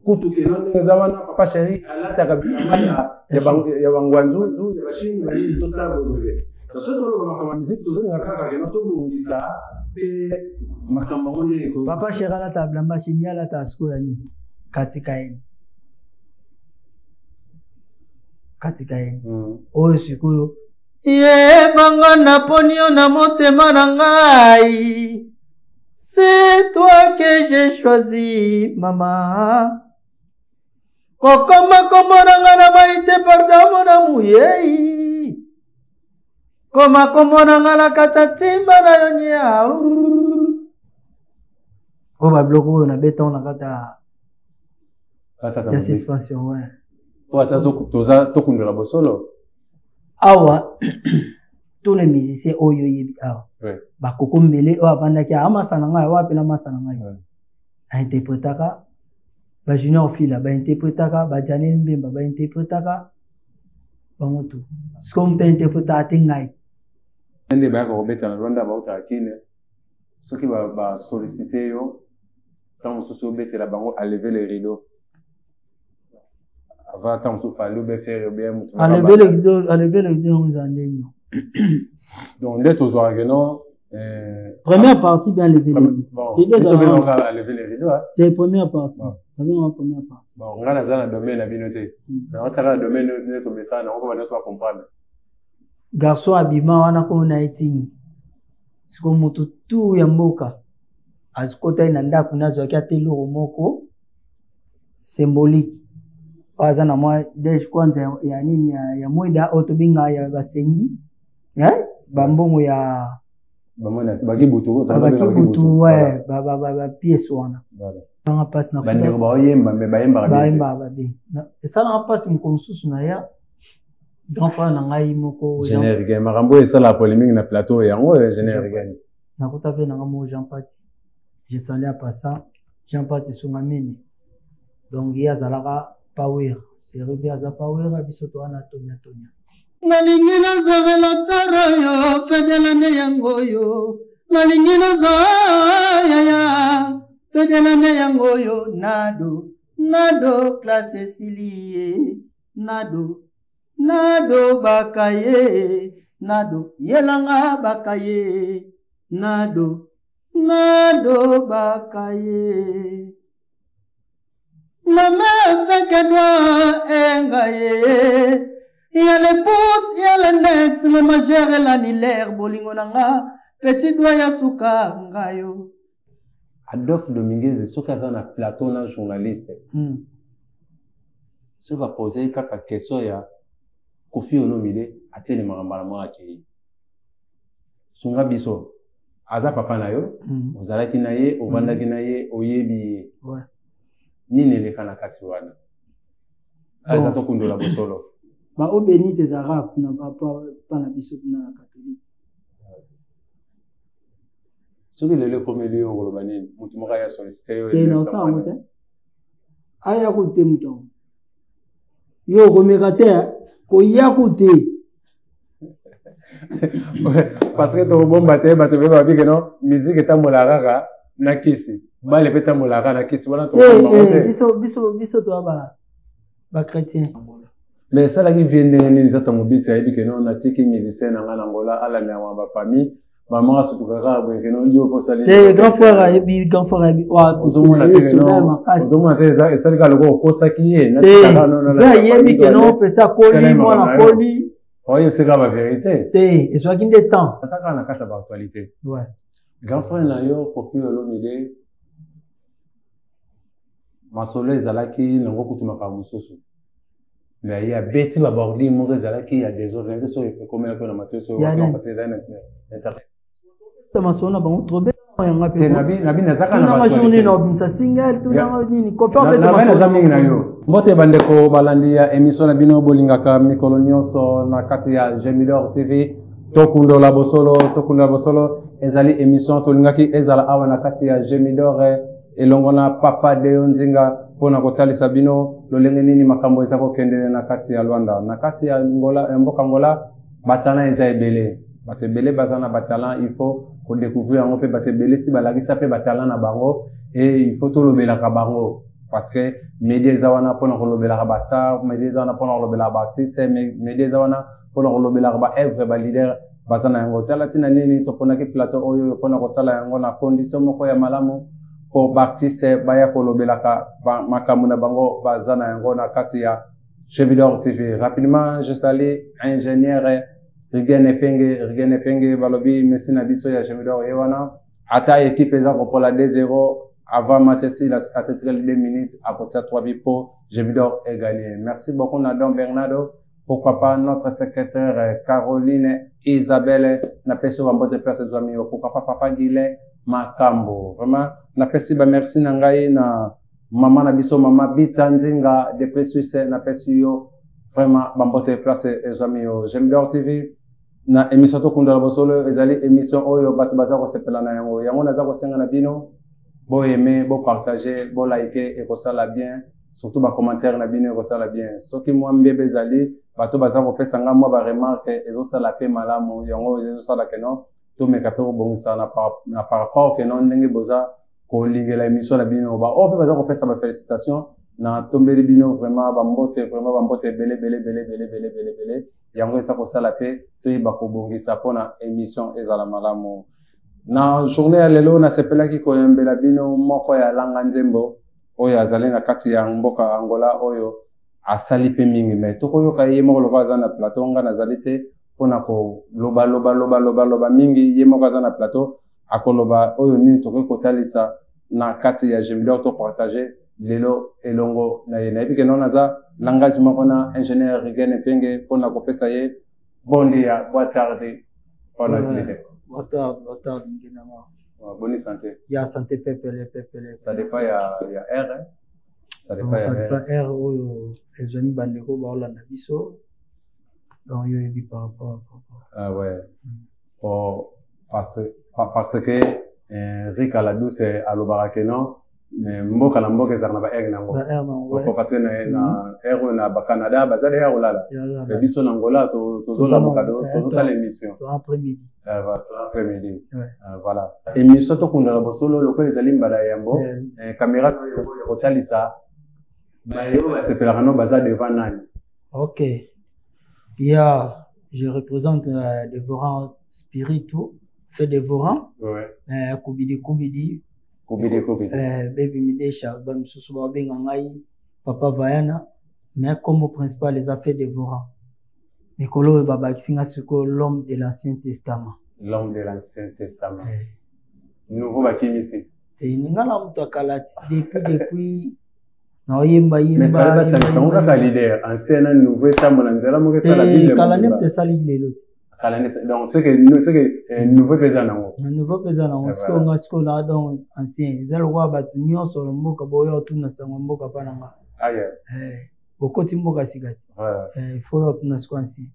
Kutu keno ndenge eza wana, papa chéri alataka bilamba ya bangwanzu, ya bachine, banini, tosala boye. Soki toloba makambo ya miziki, tozolinga kaka keno tobongisa mpe makambo yango ndenge ekoki. Papa chéri alataka bilamba chine, ye alataka sikoyo ya nini? Katika ye, katika ye. Oyo sikoyo yebanga naponi yo na motema na ngai. C'est toi que j'ai choisi, maman. Kokoma kombo na nga na mai te, pardon mona muyei. Koma kombo na nga na kata ntimba na yo nia. Oyo babiloko oyo nabeta na kata ya suspension, ouais. Po ata toza tokundola bosolo. Awa tous les musiciens oyo oyebi awa, bakoko mbele oyo avandaki amasa na ngai, awa mpe na masa na ngai, ainterpretaka bajunior fila, bainterpretaka bajanel mbemba, bainterpretaka bango tu. Sikoyo moto ainterpretaka te ngai. Nde bayaka kobeta na Rwanda, bautaka kine, soki basollicite yo ntango mosusu obetela bango alever le rideau avant ntango mosusu Fally obe Ferre obe moto. Alever le rideau, alever le rideau eza ndenge. Donc nde tozwaka keno. Première partie bien, lever le rideau. Bon, biso bengaka alever le rideau. Te, première partie, babengaka première partie. Bon, ngai naza na domaine na bino te, naotiaka na domaine nde tomesana nango mpo bato bacomprendre. Garçon abima wana komona ye tini siko moto tu ya mboka akota ye na ndako, nazwaki ata eloko moko symbolique oyo aza na mwa dej kwanza ya nini ya mweda oyo tobenga ya basengi, bambongo ya bakibutu. Bakibutu, bapiese wana esalanga mpasi. Bandeko baoyemba me bayembaka. Bayembaka babe, esalanga mpasi. Mokolo mosusu na ya grand frère na ngai moko. Générique, makambo oyo esalaka polémique na plateau yango oyo, générique. Nakuta mpe nanga moko Jean Pati, je salue à passant Jean Pati Sungamini. Donc ye azalaka power seri mpe aza power, biso to wana tonya tonya. Nalingi nazwa toro yo fedelane yango oyo, nalingi nazwa yaya fedelane yango oyo. Nado nado classe esili ye, nado nado bakaye, nado yelanga bakaye, nado nado bakaye. Mama cinq doigts engaye, il y a le pouce, il y a l'index, le majeur et l'annulaire, bolingo nanga petit doigt ya suka ngayo. Adolphe Dominguez, soki aza na plateau na journaliste, soki bapose ye kaka question ya Koffi Olomide, atelemaka mbala moko akei. Sunga biso, aza papa na yo, ozalaki na ye, ovandaki na ye, oyebi ye. Nini eleka na kati wana? Aza tokundola bosolo. Baeau bénite ezalaka kuna pa na biso kuna na catholique. Soki lelo ekomeli yo, okoloba nini? Motu moko aya sollicite yo. Te, na osala yango te. Aya ku te, moto yango yo okomeka te koya ku te. Parce que tokobomba te, bato mpe babi keno musique etambolaka kaka na kisi, bale mpe etambolaka na kisi wana. Tokobomba biso biso biso toa ba bachrétien. Mais esalaki vie ndenge nini? Tata Mobiti ayebi keno natiki musicien na ngai na Ngola, alandaka bafamille, mama asutuka kaka boye keno yo mpo osali. Te, grand frère ayebi, grand frère ayebi. Ozomona te esali kaka lokola okostaki ye. Ayebi keno peti akoli, mwana akoli. Oyo eseka bavérité. Te, ezwaki nde temps. Aza kaka na kati ya baactualité. Grand frère na yo Koffi Olomide, masolo ezalaki nango kutu makambo mosusu, mais ye abeti babordure moko ezalaki ya désordre te. So ekomelaki na matoi, so parce que ezali na internet. Masolo na bango trop yanga. Mpe nabi nazaka na journée na obimisa single, tunanga nini. Nabi naza mingi na yo. Mbote bandeko balandi ya émission na bino bolingaka mikolo nyonso na kati ya Gemidor TV, Tokundola bosolo. Tokundola bosolo ezali émission tolingaki ezala awa na kati ya Gemidor elongo na papa Deo Nzinga mpona kotalisa bino lolenge nini makambo eza kokendele na kati ya Lwanda, na kati ya Ngola, ya mboka Ngola. Batalent eza ebele, bato ebele baza na batalent, il faut kodécouvrir yango mpe bato ebele si balakisa mpe batalent na bango e il faut tolobelaka bango. Parce que média eza wana mpona kolobelaka bastar, média eza wana mpona kolobelaka baartiste, média eza wana mpona kolobelaka baœuvre baleader baza na yango. Tala ntina nini toponaki plateau oyo mpona kosala yango na condition moko ya malamu mpo baartiste baya kolobelaka makambo na bango baza na yango na kati ya Chebidor TV. Rapidement, je salue ingénieur Rigen Epenge. Rigen Epenge balobi messi na biso ya Chebidor ye wana. Ata équipe eza kopola 2-0 avant match esila, atetikali 2 minutes, akotia 3 buts po Chebidor est gagné. Merci beaucoup na Don Bernardo. Pourquoi pas notre secrétaire Caroline Isabelle, napesi yo bambote place ezwami yo. Pourquoi pas papa Guilin Makambo. Vraiment napesi ba merci na ngai na mama na biso, mama Bita Nzinga depuis Suisse, napesi yo vraiment bambote place ezwami yo. Gemidor TV na émission Tokundala Bosolo ezali émission oyo bato baza kosepela na yango. Yango naza kosenga na bino boaime, bopartage, bolike, ekosala bien. Surtout bacommentaire na bino ekosala bien. Soki mwa mbebe ezali, bato baza kopesa nga mwa baremarque, ezosala pe malamu. Yango ezosala keno tomeka mpe kobongisa na par rapport keno ndenge boza kolingela émission na bino. Ba oyo mpe baza kopesa bafélicitation, na tombeli bino vraiment bambote, vraiment bambote ebele ebele ebele ebele ebele ebele ebele. Yango eza kosala mpe toyeba kobongisa mpona émission ezala malamu. Na journée ya lelo nasepelaki koyembela bino moko ya langa nzembo oyo azali na kati ya mboka Angola, oyo asali mpe mingi, me tokoyoka ye moko lokola aza na plateau. Nga nazali te mpona koloba loba loba loba loba mingi. Ye moko aza na plateau, akoloba oyo nini tokoki kotalisa na kati ya Gemidor to partage lelo elongo na ye. Nayebi ke no naza langage moko na ingénieur Rigen Epenge mpona kopesa ye bon dia, boa tarde. Boa noite. Boa tarde, boa tarde Ngenama. Bonne santé. Ya santé pepele pepele. Ça dépend ya heure, hein? Ça dépend ya dépend heure oyo ezwami bandeko baolanda biso. Donc yo yebi par rapport. Ah ouais. Bon, parce que Rika la douce alobaka ke non, mboka na mboka ezalaka na baheure nango, parce que na heure oyo na bacanada bazali heure olala, mais biso na Angola tozolamuka, tozosala émission après-midi. Voilà, émission Tokundala Bosolo lokola ezali mbala ya yambo, caméra oyo kotalisa bayo basepelaka no baza devant nani? Ok, ya je représente Devorant Spiritu fait Devorant, ouais. Kubidi Kubidi. Kubidi Kubidi. Baby Midesha, bamisusu babenga ngai Papa Vayana, mais kombo principal eza fait Devorant. Mikolo oyo babakisi nga sikoyo l'homme de l'Ancien Testament. L'homme de l'Ancien Testament, nouveau bakimisi. Nga na moto akala ti depuis naoyemba yemba. Basangisango kaka leader ancien na nouveau etambola nzela moko, esala Bible. Kala nde moto esali lelo ti. Kala nde, donc c'est que nouveau mpe eza nango. Nouveau mpe eza nango. Sikoyo nga sikoyo na donc ancien eza lokola bato nyonso na mboka boya otuna sango mboka mpa na nga. Bokoti mboka sika te, il faut otuna sikoyo ancien.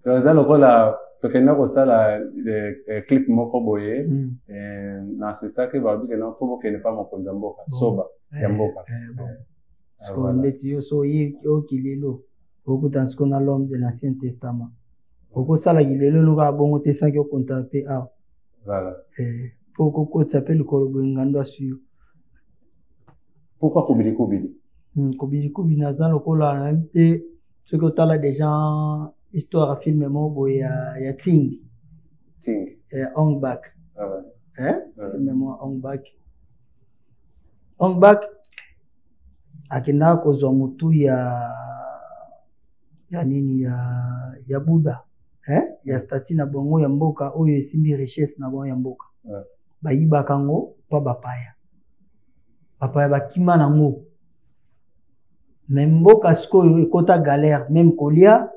Eza lokola tokenda kosala clip moko boye, na assistaki, balobi ke non, fo bokende mpa mokonzi ya mboka, soba ya mboka. Sikoyo ndeti yo so oyoki lelo okuta sikoyo na l'homme de l'Ancien Testament, okosalaki lelo eloko bongo te sanki ocontacte awa mpo okokotisa mpe likolo boye ngando aswi yo. Pourquoi Kubili Kubili? Kubili Kubili naza lokola nayebi te soki otala déjà histoire ya film moko boye ya Ting. Ting. Ya Ong Bak. Film moko Ong Bak. Ong Bak akendaka kozwa motu ya nini ya Buda, eh? Ya statue na bango ya mboka oyo esimbi richesse na bango ya mboka. Bayibaka yango mpa bapaya, bapaya bakima nango, me mboka sikoyo ekota galère, même kolia,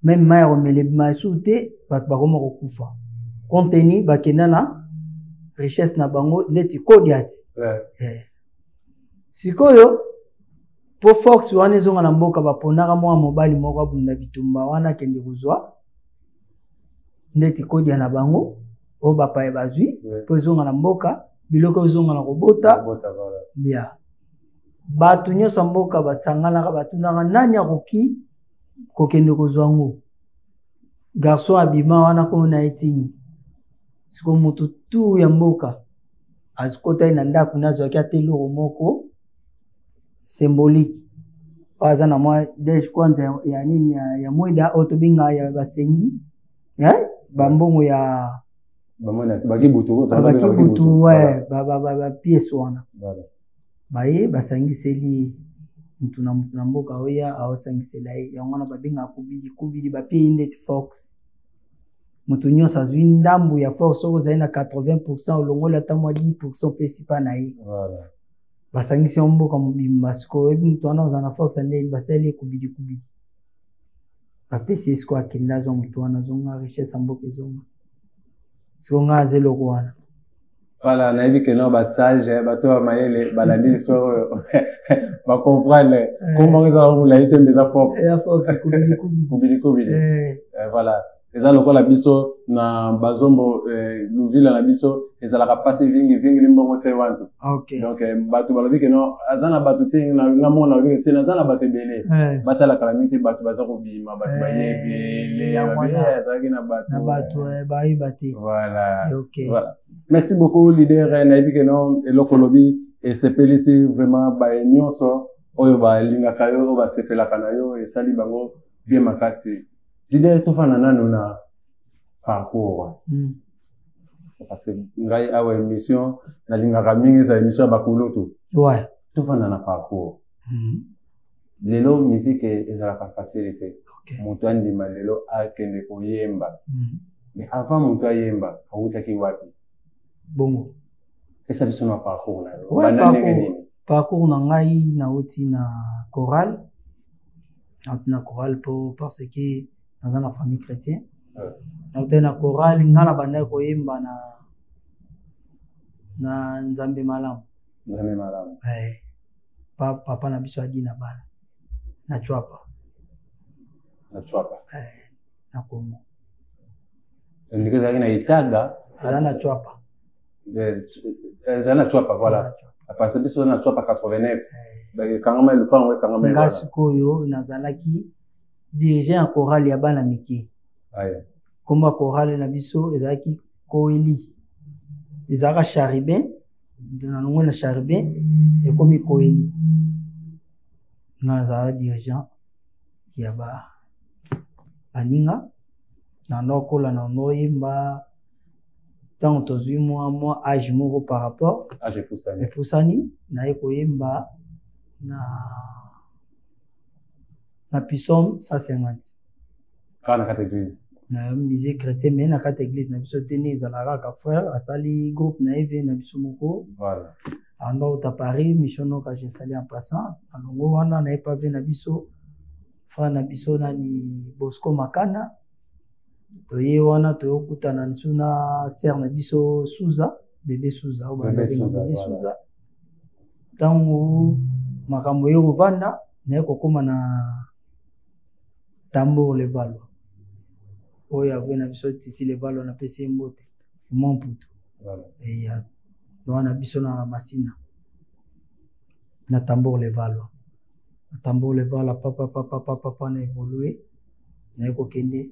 même mai ya komela ebima esusu te, bato bakoma kokufa compte tenu bakenda na richesse na bango ndeti kodia ti. Sikoyo mpo force wana ezonga na mboka, baponaka mwa mobali moko abunda bitumba wana, akende kozwa ndeti kodia na bango oyo bapaya bazwi mpo ezonga na mboka, biloko ezonga na kobota ya bato nyonso ya mboka. Basanganaka, batunaka nani akoki kokende kozwa yango. Garçon abima wana, komona ye Tingi. Siko moto tu ya mboka azokota ye na ndako, nazwaki ata eloko moko. Symbolique oyo aza na mwa dej kwanza ya nini ya mweda oyo tobenga ya basengi, eh? Bambongo ya bakibutu. Bakibutu, bapièces wana baye basangiseli mutu na mutu na mboka oya aosangisela ye. Yango wana babengaka kubili kubili. Bapie ye ndeti force, moto nyonso azwi ndambu ya force. Soki ozali na 80, olongoli ata mwa 10, opesi mpa na ye. Basangisi yango mboka mobimba. Sikoyo oyebi moto wana oza na force ndeni, basali ye kubili kubili, bapesi ye. Sikoyo akende azwa moto wana, azonga, richesse ya mboka ezonga. Sikoyo ngai aza eloko wana. Voilà, nayebi ke no basage, bato ya mayele balandi histoire oyo, bacomprendre kombango ezala molai te, mbe eza force. Eza force, kubili kubili. Kubili kubili. Voilà, eza lokola biso na bazombo, luvila na biso ezalaka mpasi vingi vingi limbongo se wantu. Donc bato balobi ke no aza na bato te. Nga moko nalobi te, naza na bato ebele. Batalaka na mingi te, bato baza kobima, bato baye ebele, azalaki na bato. Na bato bayeba te. Voilà. Voilà, merci beaucoup, leader. Nayebi ke no eloko olobi esepelisi vraiment baye nyonso oyo balingaka yo, oyo basepelaka na yo, esali bango bien makasi. Leader, tofanda nano na parcours, parce que ngai awa émission nalingaka mingi eza émission ya bakulutu. Tofanda na parcours. Lelo musique ezalaka facile te. Moto andima lelo akende koyemba, mais avant moto ayemba, awutaki wapi? Bongo. Pesa biso na parcours na yo. Banda ndenge nini? Parcours na ngai, nauti na chorale. Nauti na chorale po parce que naza na famille chrétien. Nauti na chorale, ngai na bandaki koyemba na Nzambe Malamu. Nzambe Malamu. Pa, papa na biso adi na bana na Chwapa. Na Chwapa. Na Congo. Ndenge ezalaki na Itaga. Eza na Chwapa. Ezali na Chwapa, voilà, parce biso na Chwapa 89 ekangama, lupango ekangama. Nga sikoyo nazalaki dirigeant ya chorale ya bana mike. Kombo ya chorale na biso ezalaki Koeli. Ezalaka Charibin, na longo na Charibin ekomi Koeli. Nga nazalaka dirigeant ya ba baninga na nokola na noyemba. Ntango tozwi mwa age moko par rapport age epusani, epusani, naye koyemba na Psaume 150. Kaka na kati église? Na musique chrétien, mais na kati église na biso te. Nde ezalaka kaka frère asali groupe na ye, vie na biso moko. Anda uta Paris, mission noka, je sali en passant. Alongo wana naye pa vie na biso, frère na biso nani, Bosco Makana. Toye wana, toyokutana lisusu na sœur na biso Suza, bébé Suza, oyo babenga bébé Suza. Ntango makambo ye kovanda, naye kokóma na Tambour Levalo oyo avue na biso Titi Levalo, napesi ye mbote, Fuma Mputu wana biso na Masina, na Tambour Levalo, na Tambour Levalo, papa papa papa papa, na évolue, naye kokende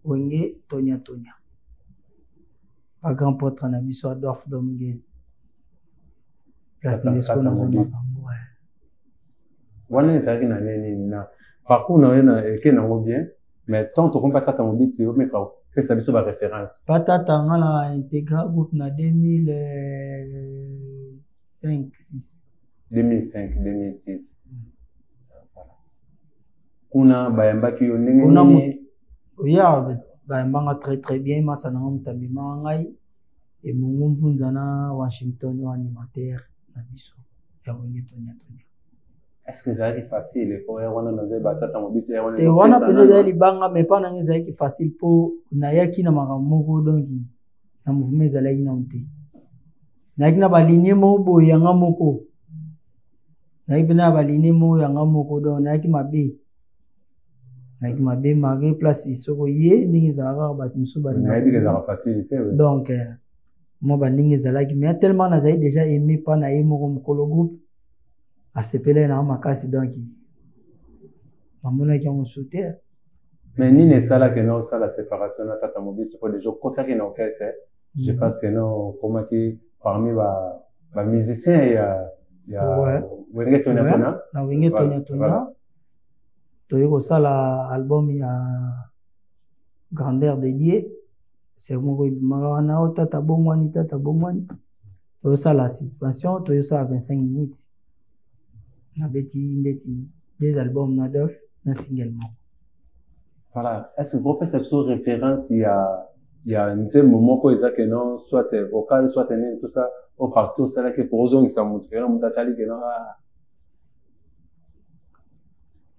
Wenge Tonya Tonya, ba grand potre na biso Adolphe Dominguez, place nde sikoyo nazwa makambo. Wana ezalaki na nini na parcours na yo na eke nango bien, mais tant tokomi pa Tata Mobiti, omeka opesa biso baréférence. Pa tata, nga na intégra groupe na 2005 6. 2005 2006, kuna bayambaki yo ndenge nini? Ya, bayambanga très très bien. Masa nanga moto amemaka ngai, Emongo Mvunza na Washington, oyo animateur na biso ya Wenge Tonya Tonya. Est ce que ezalaki facile po ya wana nazoyeba Tata Mobiti ya wana? Te, wana mpenza ezali libanga, mais mpa nanga ezalaki facile mpo nayaki na makambo moko. Donc na mouvement ezalaki nano te, nayaki na balinie moko boye yanga moko, nayaki mpena ya balinie moko yanga moko. Donc nayaki mabe, nayaki mabe malgré place soko ye ndenge ezalaka kaka bato mosusu. Balingaka facile te. Donc mwa bandenge ezalaki, mais tellement nazali déjà aimé mpa na ye moko mokolo groupe, asepelaki nango makasi, donc bamonaki yango su te. Mais nini esalaki na osala séparation na Tata Mobiti? Po déjà okotaki na orchestre, je pense que no okomaki parmi bamusicien ya Ya Wenge Tonya Tonya. Na Wenge Tonya Tonya. Toye kosala album ya Grandeur de Dieu. C'est moko ebimaka wana o tata bongwani tata bongwani. Toyosala suspension, toyosala 25 minutes. Nabeti ndeti deux albums na Adolphe na single moko. Voilà, est-ce que opesa biso référence ya nzembo moko eza ke non, soit vocal, soit nini, tout ça, o partout osalaki po ozongisa moto ke non, moto atali ke non, ah.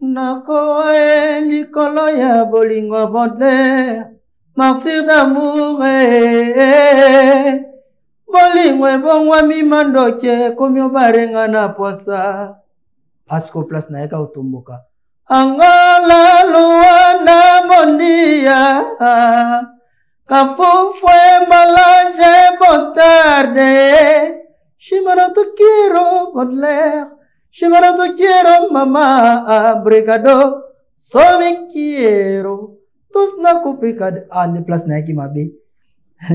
Nakoe likolo ya bolingo Baudelaire, martyr d'amour, bolingo ebongwami mandoki ekomi obarenga na posa parce que place na ye ka otomboka. Angola, Luanda, Bondia, Kafufwe, Malange, Botarde, Shimano te quiero, Baudelaire, Shimano te quiero, mama, Brigado, somi quiero, tous na kupika. Ah, ne place na yaki mabe.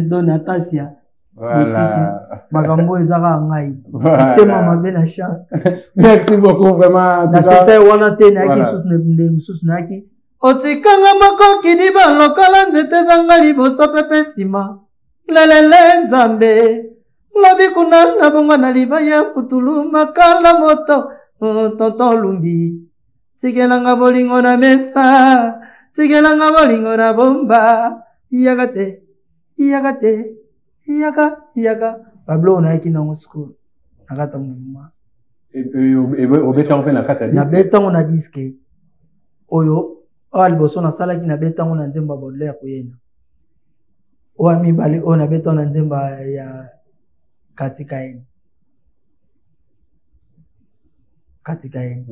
Don Natasia. Voilà. Makambo ezaka ngai. Motema mabe na champ. Merci beaucoup vraiment. Na sesa wana te na yaki susu na mususu na yaki. Otikanga moko kidiba lokola nzete ezanga liboso pepe nsima. Lelele Nzambe. Lobi kuna na bongo na libaya putulu makala moto. Tonton Lumbi. Tikelanga bolingo na mesa. Tikelanga bolingo na bomba. Yaka te. Yaka te. Yaka, yaka. Pablo nayaki nango sikoyo na kati ya mouvement. Obetango mpe na kati ya disque? Nabetango na disque oyo awa liboso nasalaki, nabetango na nzembo ya Baudelaire koyena. Oyo mibale oyo nabetango na nzembo ya Katika Yeni. Katika Yeni.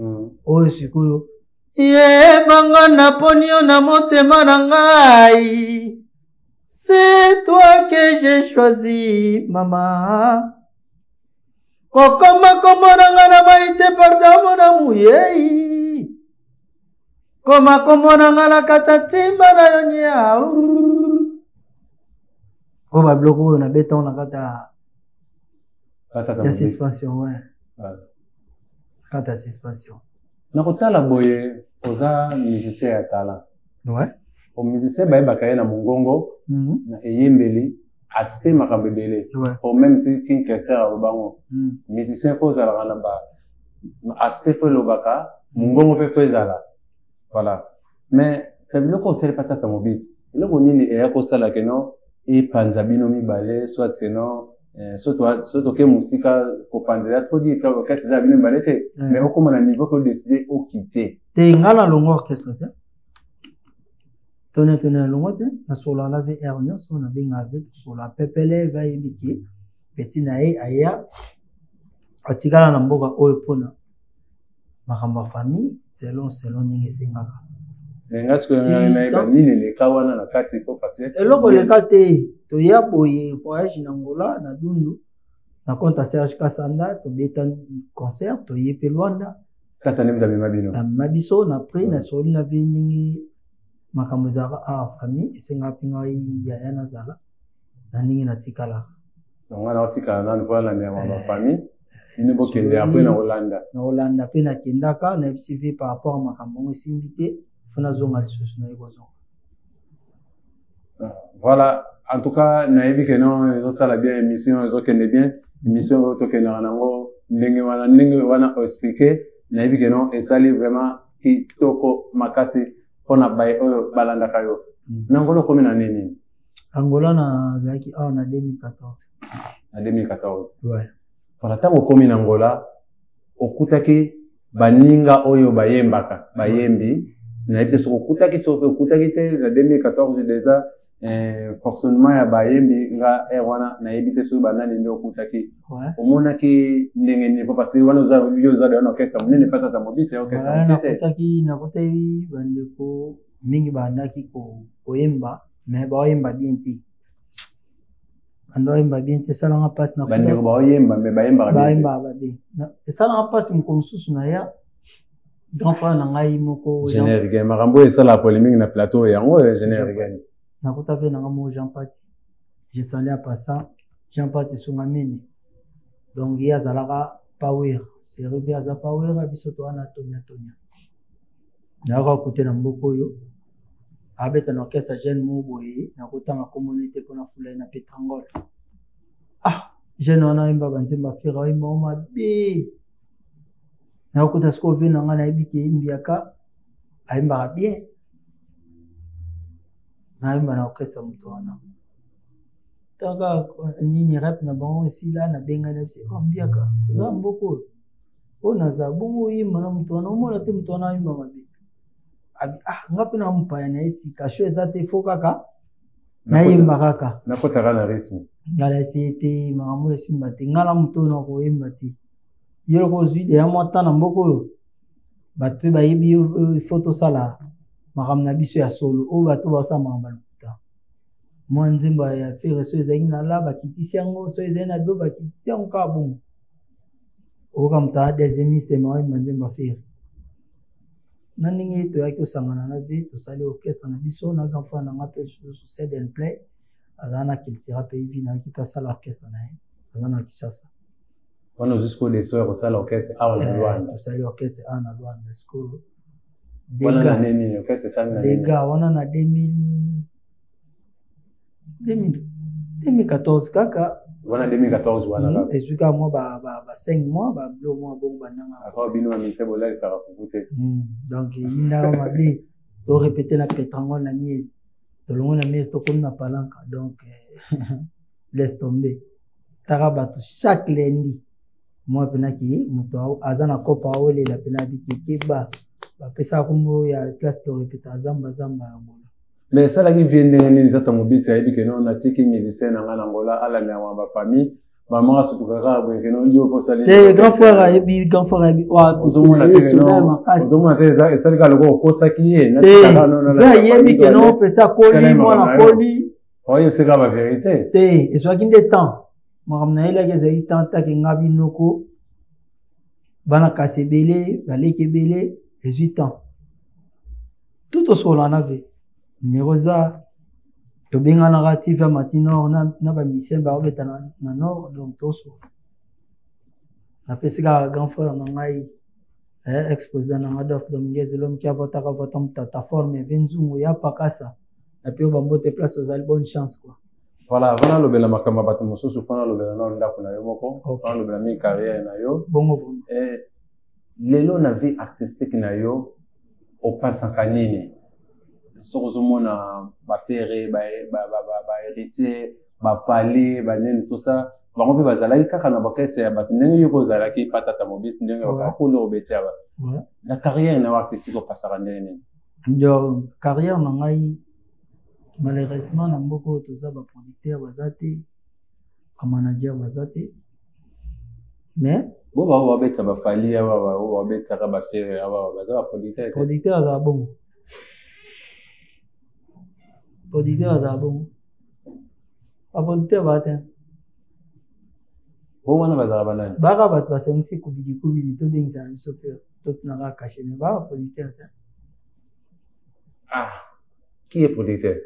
Oyo sikoyo yebanga naponi yo na motema na ngai. C'est toi que j'ai choisi, maman. Kokoma komona nga na mai te, pardon mona muyei. Koma komona nga na kata timba na yo nya. Oyo ba biloko oyo nabeta na kata ya suspension, ouais. Kata suspension. Na kotala boye oza musicien ya talent. Ouais. O musicien bayebaka ye na mongongo, na eyembeli, aspect makambo ebele. O même ti King Kester alobango. Musicien fo ozalaka na ba aspect fo elobaka, mongongo mpe fo ezala. Voilà. Mais pe biloko osali pa tata mobiti. Eloko nini eya kosala ke non epanza bino mibale, soit ke non soit oke mosika kopanza ya trop dire orchestre eza bino mibale te, mais okoma na niveau ko décider okite. Te nga na longo orchestre te. Tone tone na longo te, na solo la VR nyonso na benga ve solo pepele va yebiki petit na ye aya atikala na mboka oyo pona makambo ya famille selon selon ndenge esengaka. Mais nga sikoyo nayeba nini eleka wana na kati po parce que eloko eleka te, toya boye voyage na Angola na Dundu na compte ya Serge Kasanda, tobeta concert, toye pe Luanda. Tata nde amema bino. Amema biso na prix na soli na vie ndenge makambo ezalaka awa famille esengaka mpe ngai yaya nazala na ndenge natikalaka. Donc wana otikala nanu mpo nalandela makambo ya famille bino bokende après na kolanda. Na kolanda mpe nakendaka nayebisi vie par rapport ya makambo yango esimbi te, fo nazonga lisusu naye kozonga. Voilà, en tout cas nayebi ke non ezosala bien émission, ezokende bien émission oyo tokendaka nango ndenge wana, ndenge wana oexplike, nayebi ke non esali vraiment kitoko makasi mpona baye oyo balandaka yo. Na Angola okomi na nini? Angola nazalaki awa na 2014. Na 2014. Ouais. Voilà, ntango okomi na Angola okutaki baninga oyo bayembaka, bayembi, nayebi te soki okutaki, soki okutaki te na 2014 déjà fonctionnement ya bayembi nga air wana nayebi te soki banani nde okutaki. Omonaki ndenge nini? Parce que wana oza yo oza na orchestre monene pa tata mobiti ya orchestre moke te. Nakutaki bandeko mingi bandaki koyemba, mais baoyemba bien te. Bando oyemba bien te, esalanga mpasi na bandeko baoyemba, mais bayembaka bien te. Bayembaka bien. Esalanga mpasi mokolo mosusu na ya grand frère na ngai moko, Jean- Générique, makambo oyo esalaka polémique na plateau yango oyo générique. Nakuta mpe na ngai moko Jean Pati, je salue en passant Jean Pati Sungamini. Donc ye azalaka Power Serebi aza Power, biso toza na Tonya Tonya. Nayaka kote na mboka oyo abeta na orchestre jeune moko boye, nakotanga kombo na ye te mpona fula ye na Petrangol. Ah, jeune wana ayemba banzembo ya Ferre, ayemba yango mabe. Nakokuta sikoyo vie na ngai, nayebi ke Mbiaka ayembaka bien, nayemba na orchestre moto wana. Taka nini rep na bango esila, nabengani na biso, oh Mbiaka oza mboka oyo, oyo naza bongo oyemba na moto wana, omona te moto wana ayemba mabe. Abi ah, nga mpe na mopaya na ye sika, sho eza te, fo kaka nayemba kaka, nakotaka na rythme. Nga nasi ye te, makambo esimba te, nga na moto oyo nakoyemba te. Yo loko ozwi deya mwa temps na mboka oyo, bato mpe bayebi yo, fo tosala makambo na biso ya solo, oyo bato basala makambo ya lokuta. Mwa nzembo ya Ferre so ezalaki na la, bakitisi yango, so ezali na do, bakitisi yango kaka bongo. Oyoka moto aya deuxième miste maoyemba nzembo ya Ferre. Na ndenge toyaki kosangana na vie, tosali orchestre na biso na grand frère na nga mpe susu Sed and Play, aza na Cultura pays vie, nayaki mpe asala orchestre na ye, aza na Kinshasa. Wana ozwi sikoyo leso ya kosala orchestre awa na Luanda? Tosali orchestre awa na Luanda sikoyo. Wana na nini orchestre esali na nini? Dega wana na 2014 kaka. Wana 2014 wana kaka. Ezwi kaka mwa ba 5 mois, ba bilo mwa bongo bandanga. Akao bino ba mise bolalisaka fufu te. Donc eyindaka mabe, to répéter na Petrangol na Miezi. Tolongo na Miezi tokomi na Palanka, donc laisse tomber. Taka bato chaque lundi. Moi pena ki moto aza na kopa awelela pena bikekeba bapesaka kombo ya place to répéter zamba zamba ya Angola. Mais esalaki vie ndenge nini tata Mobiti ayebi ke non, natiki musicien na ngai na Angola alandaka ba famille, mama asutuka kaka boye ke non, yo mpo osali te? Grand frère ayebi, grand frère ayebi. Ozomona te, ozomona te, esali kaka lokola okostaki ye. Ayebi ke non, peti akoli, mwana akoli. Oyo eseka ba vérité. Te, ezwaki nde temps, makambo nayelaki ezali temps take nga binoko bana kasi ebele baleki ebele, ezwi temps tout tosolola na ve numero eza, tobenganaka ti via mati nord na bamisien baobeta na nord, donc tosolola. Napesi kaka grand frère na ngai, ex président na ngai Adolphe Dominguez Elomki, avotaka vota motata forme ve nzungu ya pakasa na pe bambote place ozali, bonne chance quoi. Voilà, avant nalobela makambo ya bato mosusu, fo nalobela nano ndako na yo moko, fo nalobela mingi carrière na yo. Bongo. Lelo na vie artistique na yo opasaka nini soki ozomona baFerre, baHéritier, baFally, banini, tout ça, bango mpe bazalaki kaka na baorchestre ya bato ndenge yo mpe ozalaki pa tata Mobisi, ndenge bakunda obeti aba na carrière na yo artistique opasaka ndenge nini? Donc carrière na ngai, malheureusement na mboka oyo toza, baproducteur baza te, bamanager baza te, mais bo bao babetisa baFally awa, bao babetaka baFerre awa, baza baproducteur? Producteur azala bongo, producteur azala bongo, baproducteur baa te. Bo wana bazala banani? Baka bato basangisi kubidi kubidi, tobengisa na biso mpe totunaka cachet, mais baka producteur te. Ah, qui est producteur?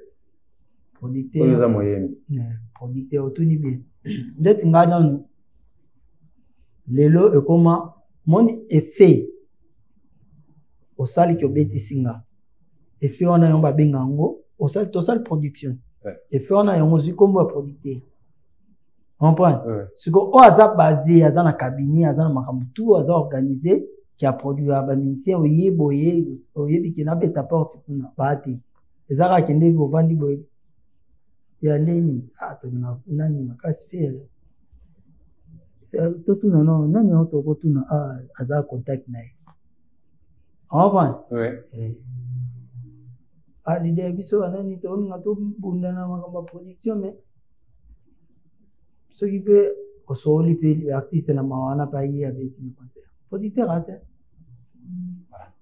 Producteur oyo eza moyembi. Producteur otuni bien. Ndeti ngai nanu lelo ekoma moni effet osaliki, obetisi nga effet wana, yango babenga yango osali, tosali production. Effet wana yango ozwi nkombo ya producteur, comprendre? Sikoyo oyo aza base, aza na cabinet, aza na makambo tout, aza organisé ki aproduire bamusicien. Oye boye, oyebi ke nabeta porte kuna baa te, eza kaka kende ovandi boye ya ndeni. Ah, tolinga nani makasi? Ferre. Totuna no nani oyo tokotuna aza contact na ye, comprendre? Ah, leader biso banani tolinga tobunda na makambo ya production, mais soki mpe osoli mpe artiste na mawa wana mpe aye abeti na concert, producteur ate.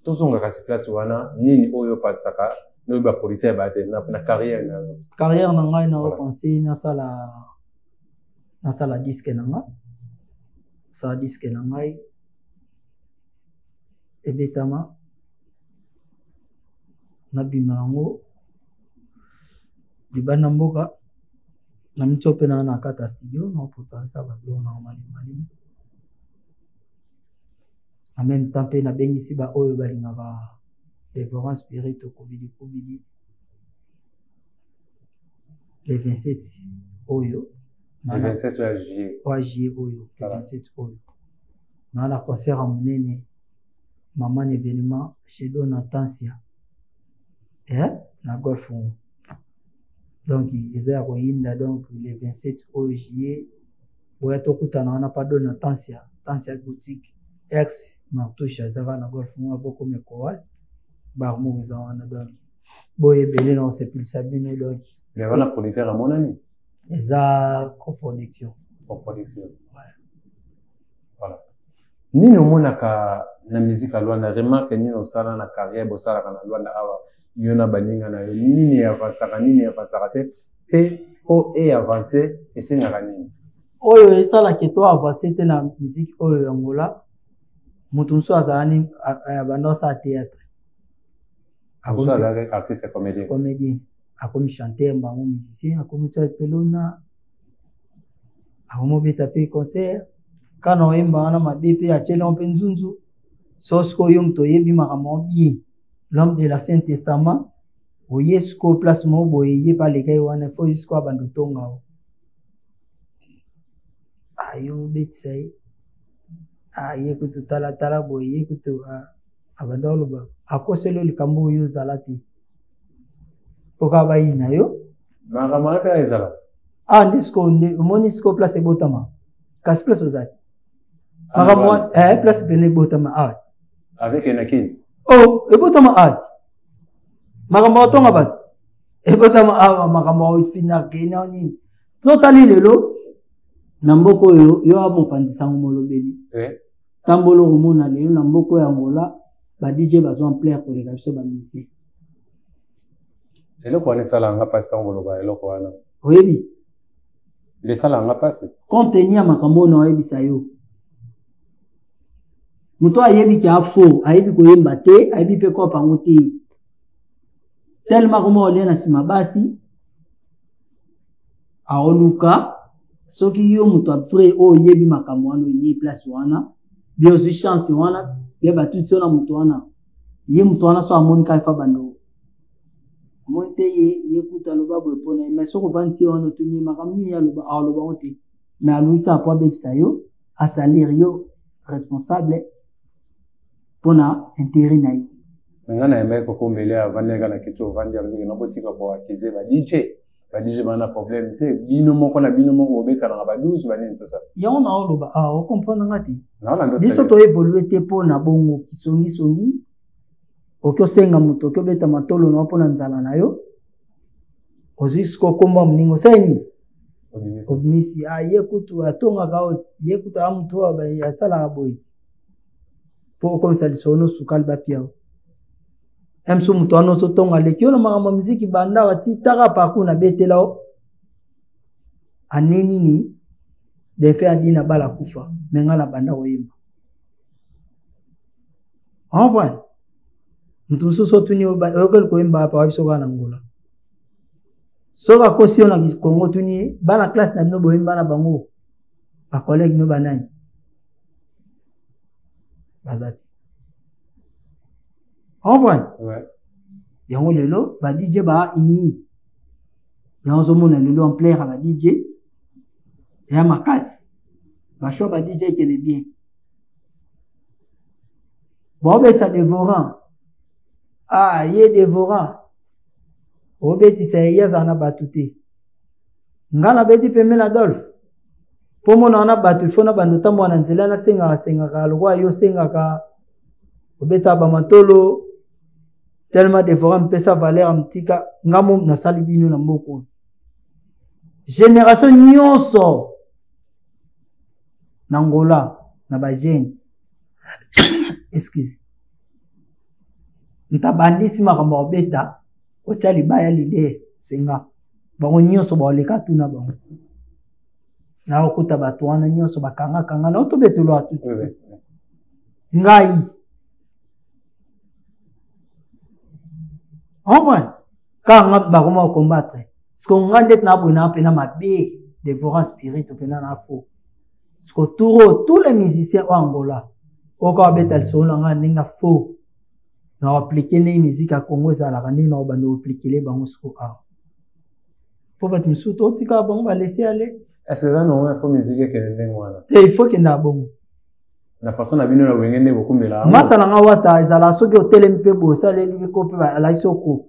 Tozonga kasi place wana, nini oyo opasaka noyebi baproducteur baya te na carrière na yo? Carrière na ngai, na pense nasala disque na nga, nasala disque na ngai ebetama, nabima yango libanda mboka na mitio mpe na kati ya studio na oprepareka babiloko na malimalimu. En même temps mpe nabengisi baoyo balingaka Devorant Spirito Kubidi Kubidi le 27 oyo. Le 27 ya juillet. Oya juillet oyo, le 27 oyo. Naa na concert ya monene, mama na événement chez Dona Tansia. Eh, na golf ngo. Donc eza ya koyinda, donc le 27 oyo juillet boya tokutana wana pa Dona Tansia, Tansia boutique ex Martouche aza kaka na golf ngo avokome koal bar moko eza wana, donc boye ebele na kosepelisa bino donc. Mais wana producteur amonani? Eza coproduction. Coproduction. Ouais. Voilà. Nini omonaka na musique ya Luanda? Remarque nini osala na carrière bosalaka na Luanda awa, yo na baninga na yo? Nini avansaka, nini avansaka te, mpe po e avance esengaka nini? Oyo esalaka to avance te na musique oyo ya Angola, moto mosusu azala ni abanda osala théâtre. Mosusu azalaki artiste comédien. Comédien, akomi chanteur, bango musicien, akomi tia pelona, akomi obeta mpe concert kana oyemba wana mabe mpe atieli yango mpe nzunzu. So sikoyo yo moto oyebi makambo yango bien, l'homme de la Saint Testament, oye sikoyo place moko boye, ye mpe aleka ye wana, fo ye sikoyo abanda otonga o ayo obetisa ye, aye kutu talatala boye, ye kutu abanda oloba, akoseli yo likambo oyo ozala te mpo kaka bayina yo. Makambo wana mpe ezala. Ah, nde sikoyo nde omoni sikoyo place ebotama, kasi place ozali makambo wana eh, place pene ebotama awa. Avec enakini. Oh, ebotama awa makambo ya kotonga bato, ebotama awa makambo ya kofinakena nini. Totali lelo na mboka oyo, yo ya mopanzi sango molobeli, tambola okomona lelo na mboka oyo Angola ba DJ bazwa ampleur koleka biso ba musicien. Eloko wana esalaka nga mpasi ntango koloba eloko wana. Oyebi? Esalaka nga mpasi. Compte tenu ya makambo oyo naoyebisa yo, moto ayebi ke afo ayebi koyemba te, ayebi mpe kopa yango te, tellement koma olia na nsima basi aoluka. Soki yo moto ya vrai oyo oyebi makambo wana, oye place wana bie, ozwi chance wana bie, batuti yo na moto wana, ye moto wana so amoni kaka efa bando omoni te, ye ye kutu aloba boye mpona ye. Mais soki ovandi ye wana, otuni ye makambo nini aloba, aloba yango te, mais aluki kaka mpo abebisa yo, asalir yo responsable mpona intérêt na ye. Nga nayembaki kokombele, avandi kaka na kiti, ovandi alobiki na botika koakize ba DJ, ba DJ bana problème te, bino moko na bino moko bobetanaka ba 12 banini tosa. Yango na oloba ah, ocomprendre nga te, biso toévolue te mpo na bongo kisongisongi. Oki osenga moto, oki obeta matolo na yo mpo na nzala na yo, ozwi siko kombo ya moninga, osali nini? Obimisi, ah, ye kutu atongaka oti, ye kutu a motu oyo asalaka boye ti mpo okomisa lisolo no sukali bapia yo mso moto wana ozotonga aleki yo na makambo ya miziki banda wati taka parcours nabetela yo ane nini defe adina bala kufa me ngai na banda koyemba comprendre. Moto mosusu otuni oyokeli koyemba apa wapi? Soki na Ngola, soki akosi yo na Kongo, otuni ye bana classe na bino boyemba na bango, bacollègue no banani baza te, comprendre. Yango lelo ba DJ ba uni, yango ozomona lelo ampleur ya ba DJ ya makasi, bachoix ba DJ ekende bien, baobetisa devorant, ah ye devorant obetisa ye, azala na bato te. Nga nabeti pembe na Adolphe mpo mona wana bato ifo na bando otambola na nzela, nasengaka sengaka lokola yo osengaka obetaka bamatolo tellement devorant mpesa valeur ya motika. Nga mo nasali bino na mboka oyo génération nyonso na Angola na bajeune, excuse, ntabandisi makambo ya kobeta kotya libaya leader senga bango nyonso baoleka tuna bango naokuta bato wana nyonso bakangakanga na otobetelo atu ngai comprendre kaka nga bakoma kocombattre siko nga ndeti naboye na mpena mabe devorant spirit mpena na faux siko tour oyo tous les musiciens oyo Angola. Oyo kaka abeta lisolo na ngai ndenge faux. Na appliquer ndenge musique ya Congo ezalaka ndenge na obanda appliquer bango siko awa. Po bato misusu totika bango ba laisser aller. Est-ce que eza normal faut musique ekende ndenge wana? Te, il faut kende bongo. Na façon na bino na wenge nde bokumbela. Masa na nga wata ezala soki otelemi mpe boye osaleli mpe ko mpe alakisi oko.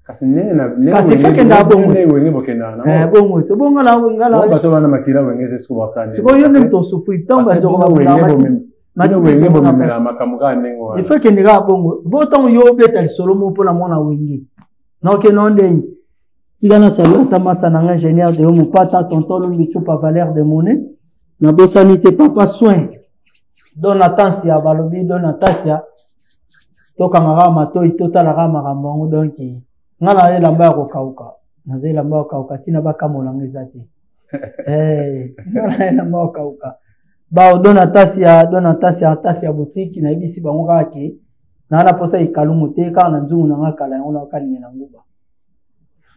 Kasi ndenge na kasi faut kende bongo. Ndenge wenge bokenda na. Eh bongo to bongo na wenga na. Bato wana makila wenge te siko basali. Sikoyo yo nde moto osufri ntango bato ba wenge bomemela makambo kaka ndenge wana. Il faut kende kaka bongo. Bo ntango yo obeta lisolo moko mpo na mwana wenge. Na okende o ndenge. Tika na salu ata masa na nga ingénieur de mopata tonton Lumbi Tchupa valeur de monnaie. Nabosani te papa soin. Don Atansia balobi Don Atansia tokangaka matoi totalaka makambo yango donc nga na elamba ya kokauka naza elamba ya kokauka ntina bakamola nga eza te eh, nga na elamba ya kokauka bao Don Atansia Don Atansia Atansia boutique nayebisi bango kaka ke naa na mposa ekalumu te kaka na nzungu na nga kala yango nakalinga na nguba.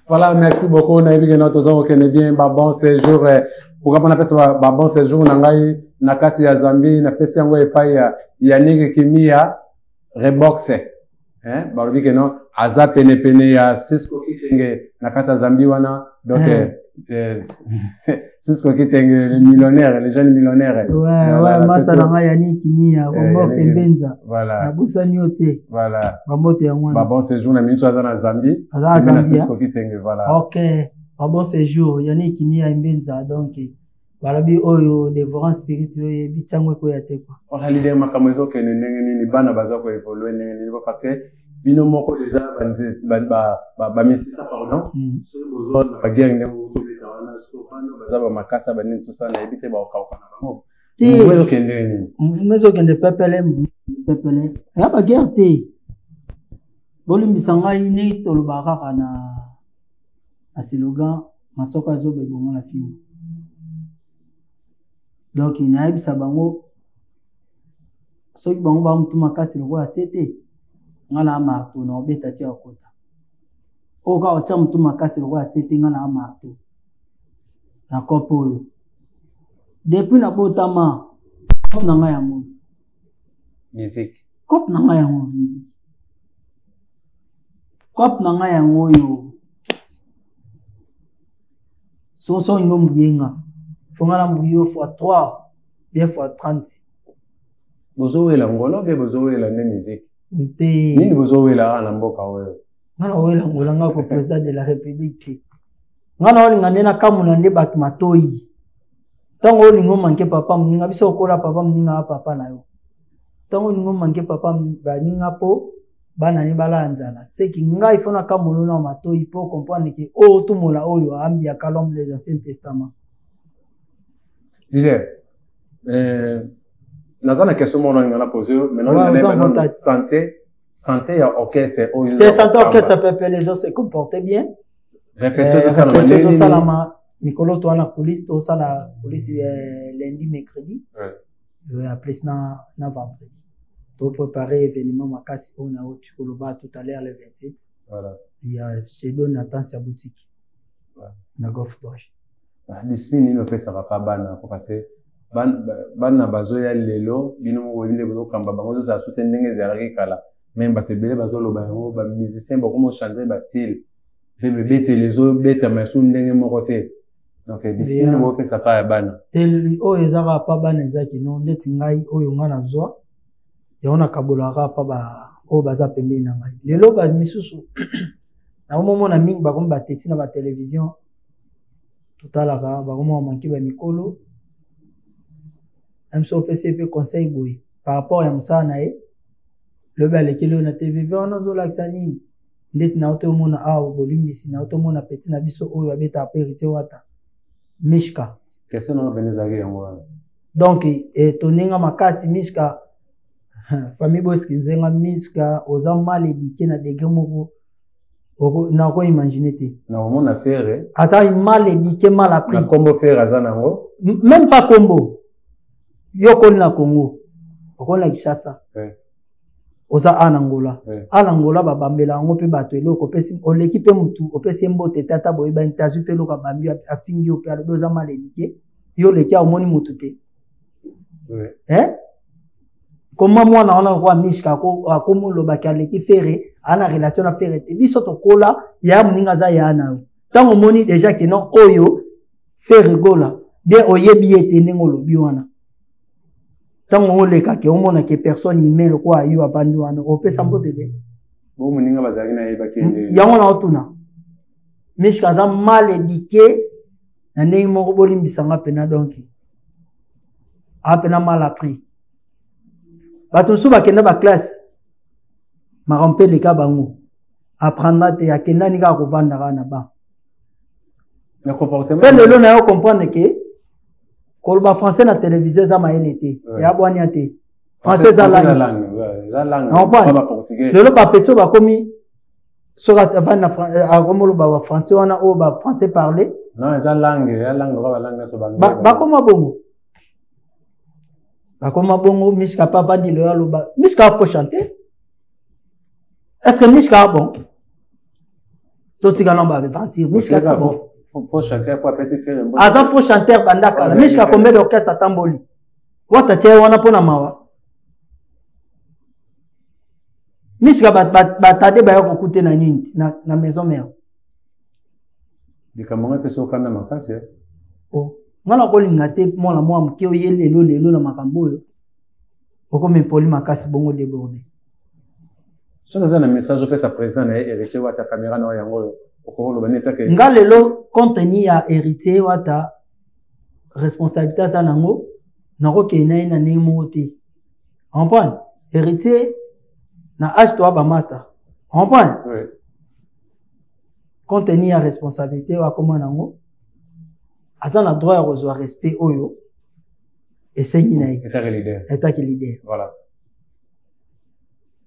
Voilà, merci beaucoup. Nayebi ke toza kokende bien ba bon séjour. Pourquoi pas napesa ba bon séjour na ngai na kati ya Zambie, napesi yango epai ya Yannick Kimia Rebox. Hein, balobi ke non aza pene pene ya Cisco Kitenge na kati ya Zambie wana. Donc Cisco Kitenge le millionnaire, le jeune millionnaire. Ouais, ouais, masa na ngai Yannick Kimia Rebox Mbenza. Voilà. Nabosani yo te. Voilà. Bambote yango wana. Ba bon séjour na minute aza na Zambie. Aza na Zambie. Cisco Kitenge, voilà. OK. Ba bon séjour Yannick Kimia Mbenza donc balobi oyo dévorant spirit oyo yebi ntango ekoya te quoi. En réalité makambo ezokende ndenge nini bana baza ko évoluer ndenge nini parce que bino moko déjà bamisisa pardon soki bozwa na baguerre ndenge bokobeta wana soki bana baza bamakasa banini tosala nayebi te bakokauka na bango. Mouvement ezokende nini? Mouvement ezokende pepele pepele ya baguerre te. Bolimbisa ngai ndenge tolobaka kaka na slogan masoko azoba ebonga na fimbo. Donc nayebisa bango soki bango ba mutu makasi lokola se te nga na marteau na obeta tia okota. Oyo kaka otia mutu makasi lokola se te nga na marteau na kope oyo. Depuis na botama kope na ngai yango musique. Kope na ngai yango musique. Kope na ngai yango oyo. So so ngo mbuyenga. Fonga na mbuyo fois 3 bien fois 30. Bozowela ngolo be bozowela nde musique. Te. Nini bozowela na mboka oyo? Nga na wela ngolo nga ko président de la République. Nga na olinga nde nakamona nde bato matoi. Ntango olinga omanke papa moninga, biso okola papa moninga ya papa na yo. Ntango olinga omanke papa baninga po bana ne balala nzala. Seki ngai fo nakamona na matoi po comprendre ke oyo tomola oyo ambiaka l'homme des Anciens Testament. Leader, naza na question moko nalinga na poser yo, maintenant nalinga na santé, santé ya orchestre oyo. Te santé orchestre pepele ezo se comporter bien. Répétition ezosalama ndenge nini? Ezosalama mikolo to wana coulisse, tosala coulisse lundi, mercredi. Ya plus na vendredi. To préparer événement makasi oyo na oyo tukoloba tout à l'heure le 27. Voilà. Ya Cedon na Tansia boutique. Na Golf Doge. Discipline nini opesaka pa bana po parce que bana bazoya lelo bino moko boyebi nde bozokamba bango ezozala su te ndenge ezalaki kala. Même bato ebele bazoloba yango, ba musicien bakoma changer ba style. Mpe bebeteli ezobetama su ndenge moko te. Donc discipline bopesa pa ya bana. Te oyo eza kaka pa bana eza kino ndeti ngai oyo ngai nazwa yango nakabolaka pa ba oyo baza pembeni na ngai. Lelo ba misusu nakomomona mingi bakomi bateti na ba télévision totalaka bakomi bamanke ba mikolo. Même so opesi ye mpe conseil boye par rapport ya mosala na ye, lobi alekeli oyo na TV wana ozolakisa nini? Ndeti na oto omona awa bolimbisi na oto omona petit na biso oyo abetaka pe héritier wata Mishka. Question na bene ezalaki yango wana. Donc etoninga makasi Mishka famille Boski nzenga Mishka oza mal éduqué na degré moko na ko imaginer te. Na omona Ferre. Aza mal éduqué, mal appris. Na kombo Ferre aza nango. Même pas kombo. Yo koli na Congo. Okoli na Kinshasa. Oza a na Angola. A na Angola babambela yango mpe bato eloko opesi oleki mpe mutu opesi mbote tata boyebani te azwi mpe eloko abambi afingi yo mpe alobi oza mal éduqué. Yo oleki omoni mutu te. Hein? Koma mwana wana lokola Mishka akomi olobaki aleki Ferre, aa na relation na Ferre te. Biso tokola, yaya moninga aza yaya na yo. Ntango omoni déjà ke non oyo Ferre Gola, bien oyebi ye te ndenge olobi wana. Ntango oleka ke omona ke personne humaine lokola yo avandi wana, opesa mbote te. Bo moninga bazalaki na yebaki nde. Yango na otuna. Mishka aza mal éduqué na ndenge moko bolimbisa nga pena donc. A pena mal appris. Bato mosusu bakenda ba classe makambo mpe eleka bango apprendra te akendani kaka kovanda kaka na ba mpe lelo na yo comprendre ke koloba français na télévision eza mayele te ya bwania te français eza langue lelo bapeti oyo bakomi soki avandi na akomi oloba ba français wana oyo ba français parler bakoma bongo bakoma bongo. Mishka pa avandi lelo aloba Mishka faut chanter. Est-ce que Mishka a bon? Totika na ba aventure. Mishka c'est bon. Faux chanteur po apesi Ferre mbote. Aza faux chanteur banda kala. Mishka combien d'orchestre atamboli? Wata tie wana pona mawa. Mishka batade baya kokute na nini na maison mère. Likambo ngo epesi okanda makasi. Oh, nga nakolinga te mwana mwa moke oye lelo lelo na makambo oyo okomi poli makasi bongo débordé. Soki eza na message opesa président na ye Héritier Wata, caméra na yo yango oyo, okoloba nini etake? Nga lelo contenu ya Héritier Wata, responsabilité aza nango, nakokende na ye na ndenge moko te. Comprendre? Héritier na age toa ba master. Comprendre? Oui. Contenu ya responsabilité oyo akoma nango, aza na droit ya kozwa respect oyo esengi na ye. Etaki leader. Etaki leader. Voilà.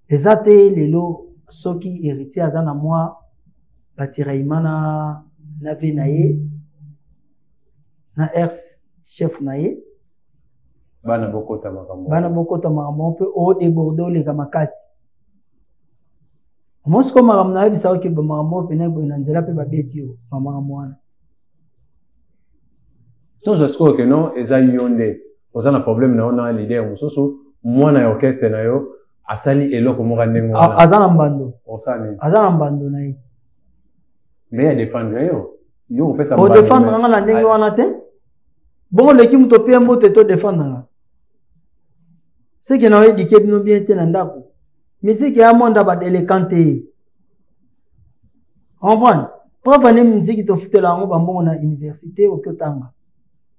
Eza te lelo soki Héritier aza na mwa batiraillement na vie na ye na ers chef na ye, bana bokota makambo, bana bokota makambo mpe o déborde oleka makasi. Mosiko makambo nayebisa oke makambo oyo pene boye na nzela mpe babeti yo makambo wana. Tozwa sikoyo ke non, eza yo nde oza na problème na yo na leader mosusu, mwana ya orchestre na yo asali eloko moko ndenge wana. Aza na mbando. Osala nini? Aza na mbando na ye. Mais ya défendre yo, yo kopesa mbando. Odefendre nga na ndenge wana te. Bongo leki moto opia mbote to défendre nga. Seke na oedike bino bien te na ndako. Miziki ya monda ba délinquant te. Comprendre? Preuve ane miziki tofutela yango bambongo na université oki otanga.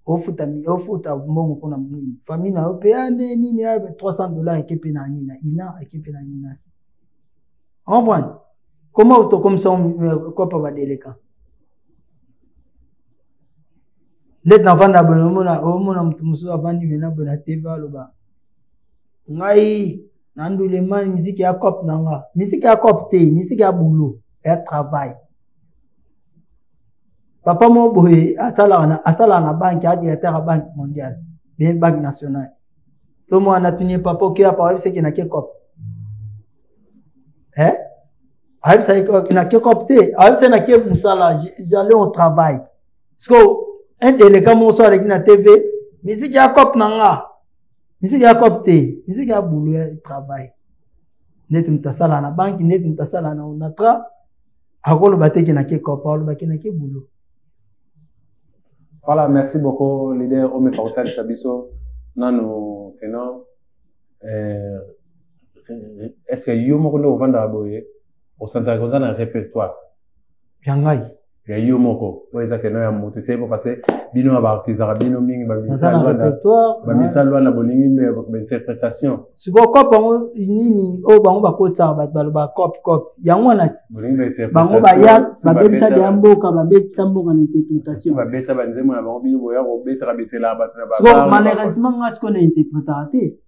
Ofuta ofuta mbongo mpona nini? Famille na yo pe ane nini ya $300 eke pe na nini na ina eke pe na nini. Comprendre? Comment tokomisa kopa ba délinquant? Ndeti navanda boye omona moto mosusu avandi mena boye na TV aloba ngai na ndulema musique ya cop na nga, musique ya cop te, musique ya boulot ya travail. Papa moko boye asalaka na banque, a directeur ya banque mondiale bien banque nationale. To mwana natuni ye papa oke apa oyebisaki na ke cop eh ayebisaki na ke cop te, ayebisaki na ke mosala, j'allais au travail. Siko un délégué moko so aleki na TV musique ya cop na nga, musique ya cop te, musique ya boulot ya travail. Ndeti moto asala na banque, ndeti moto asala na Onatra, akoloba te ke na ke cop, akoloba ke na ke boulot. Voilà, merci beaucoup leader omeka kotalisa biso nanu keno est-ce que yo moko nde ovandaka boye osantaka koza na répertoire ya ngai ya yo moko oyo eza keno ya motu te, parce que bino ya baartisaka bino mingi naza na répertoire bamisalo wana bolingi bainterprétation. Sikoyo cop yango nini oyo bango bakotisaka bato baloba cop cop yango wana ti bango baya babebisa deya mboka, babebisa mboka na interprétation. Babeta banzembo na bango, bino boya kobetaka betelaka bato na sikoyo malheureusement nga sikoyo na interprétaka te,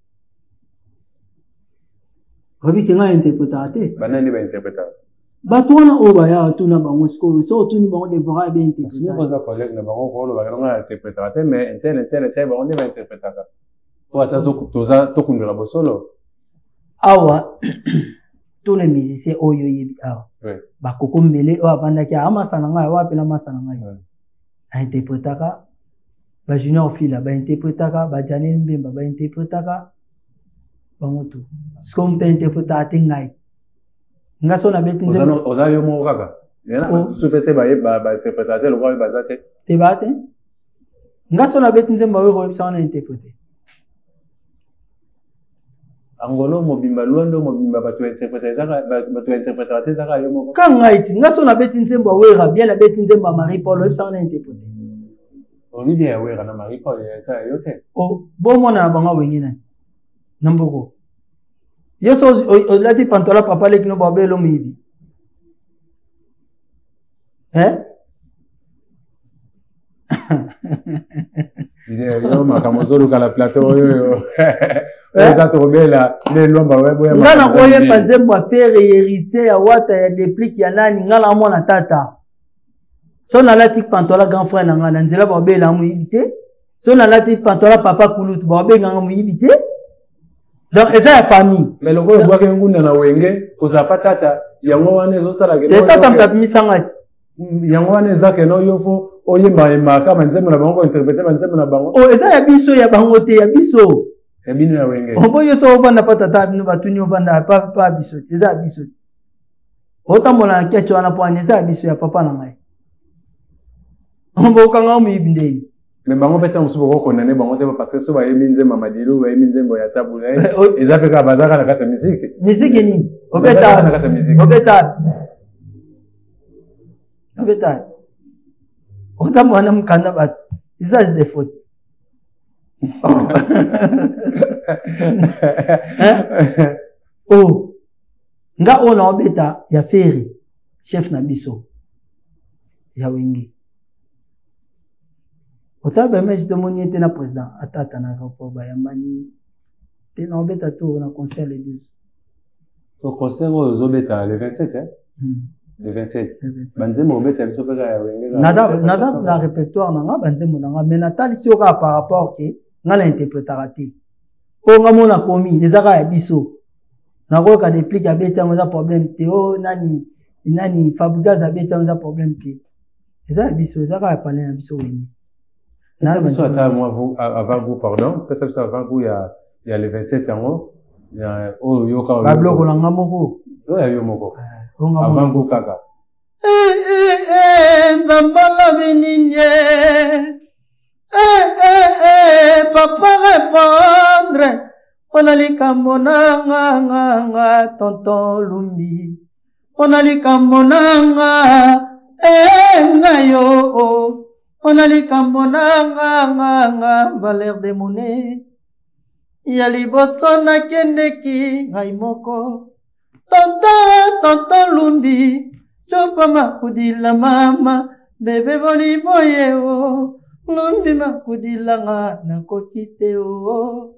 oyebi ke nga interprétaka te. Banani bainterprétaka? Bato wana oyo baya tuna bango sikoyo, soki otuni bango devoir ya bien interpréter. Oza collègue na bango kolobaka nga interprétaka te, mais intel intel intel bango nde bainterprétaka po ata toza tokundola bosolo. Awa tous les musiciens oyo oyebi awa, bakoko mbele oyo avandaki amasa na ngai awa mpe na masa na ngai ainterprétaka, bajunior fila bainterprétaka, bajanel mbemba bainterprétaka. Bango tout. Sikoyo moto interprétaka te ngai. Nga so nabeti nzembo. Oza yo moko kaka. Mosusu mpe te bainterprétaka te lokola baza te. Te baa te. Nga so nabeti nzembo ayoka oyebisa wana interprété. Angolo mobimba, Luando mobimba, bato bainterprétaka te, ezaka yo moko. Ka ngai ti nga so nabeti nzembo ya Wera bien, nabeti nzembo ya Marie Paul, oyebisa wana interprété. Olobi bien ya Wera na Marie Paul eza yo te. O bomona na bango wenge nani na mboko. Yo so olati pantola papa leki no babelo moyibi. Eh? Yo makambo ozoluka na plateau oyo yo eza tokobela nde lomba. Nga nakoyemba nzembo ya Ferre, Héritier, ya Wata, ya Deplique, ya nani, nga na mwana tata. So nalati pantola grand frère na nga na nzela, babela moyibi te. So nalati pantola papa kulutu, babenganga moyibi te. Donc eza ya famille. Mais lokola obwaki ngunda na Wenge, kozala pa tata yango wana ezosala te. Tata moto abimisanga ti. Yango wana eza keno yo fo oyemba yembaka banzembo na bango, kointerprete banzembo na bango. O eza ya biso, ya bango te, ya biso. Ya bino ya Wenge. Obo yo so ovanda pa tata bino, batuni ovanda pa biso te, eza ya biso te. Otambola na keche wana po ani eza ya biso, ya papa na ngai. Bokanga moyibi ndeni. Mais bango mpe ntango mosusu bokokondane bango te, parce que so bayembi nzembo ya Madilu, bayembi nzembo ya Tabula, eza mpe kaka bazaka na kati ya misike. Misike nini? Obeta na kati ya misike. Obeta, obeta, otambola na mokanda bato, usage de faute. Oh, nga oyo naobeta ya Ferre, chef na biso ya Wenge. Otala bamesi, tomoni ye te na président atata na aéroport, bayambani te. Naobeta tour na concert le 12. So concert oyo ozobeta le 27, eh? Le 27, banzembo obeta biso mpe kaka ya Wenge? Naza na répertoire na nga, banzembo na nga, mais natalisi yo kaka par rapport ke nga na interprétaka te. Oyo nga mona komi eza kaka ya biso. Nakoyoka Deplique abeti yango, eza problème te. O nani nani, Fabrigaz abeti yango, eza problème te. Eza ya biso, eza kaka ya pale na biso Wenge. Pesa biso ata mwa avant goût, pardon, pesa biso avant goût ya le 27 yango oyo yoka. Babiloko na nga moko. Oyo ya yo moko, avant goût kaka. Nzambe alobi nini? Papa répondre mpona likambo na nga nga nga tonton Lumbi, mpona likambo na nga nga yo, mpona likambo na nga nga nga valeur de monnaie ya liboso nakendeki ngai moko. Tonton, tonton Lumbi, copa makudila mama bebe boni boye o Lumbi makudilanga nakoki te o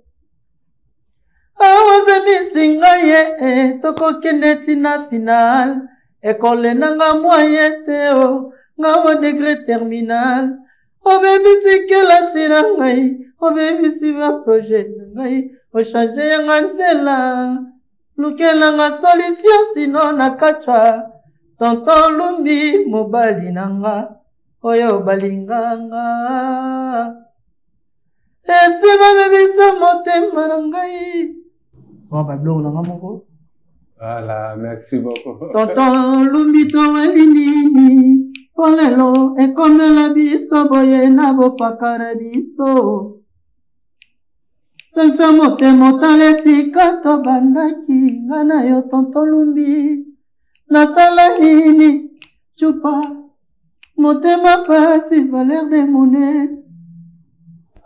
awa ozebisi ngai ye e, tokokende ntina final ekole nanga moye te o ngawa degré terminal. Obebisi kelasi na ngai, obebisi baprojet na ngai, ochange yanga nzela, lukelanga solution sino na kachwa. Tonton Lumbi, mobali na nga oyo balinganga, esi babebisa motema na ngai. Bon, babiloko na nga moko. Voilà, merci beaucoup. Tonton Lumbi, toweli nini mpo lelo ekomela biso boye na bopaka na biso? Sangisa motema, otala esika tobandaki nga na yo. Tonton Lumbi, nasala nini? Cupa motema pasi, valeur de monnaie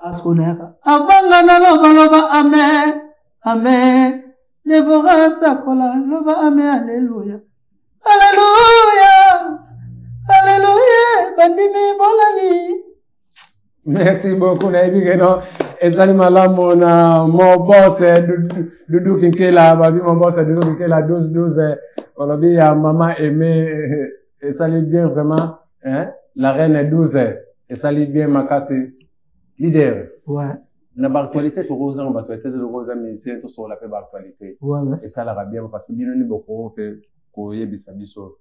askonayaka avanga nalobaloba amen amen. Devora sakola, loba amen, aleluya, aleluya, aleluya, bandimi bolali. Merci beaucoup. Nayebi ke no ezali malamu na mobose Dudu Kinkela, babi mobose Dudu Kinkela 12 12, balobi ya mama Aimé esali bien vraiment, hein? La reine 12 esali bien makasi, leader. Ouais. Na baactualité tokozanga bato ya tete, tokoza musicien, tosokola mpe baactualité. Ouais. Esalaka bien parce que bino ni boko mpe koyebisa biso.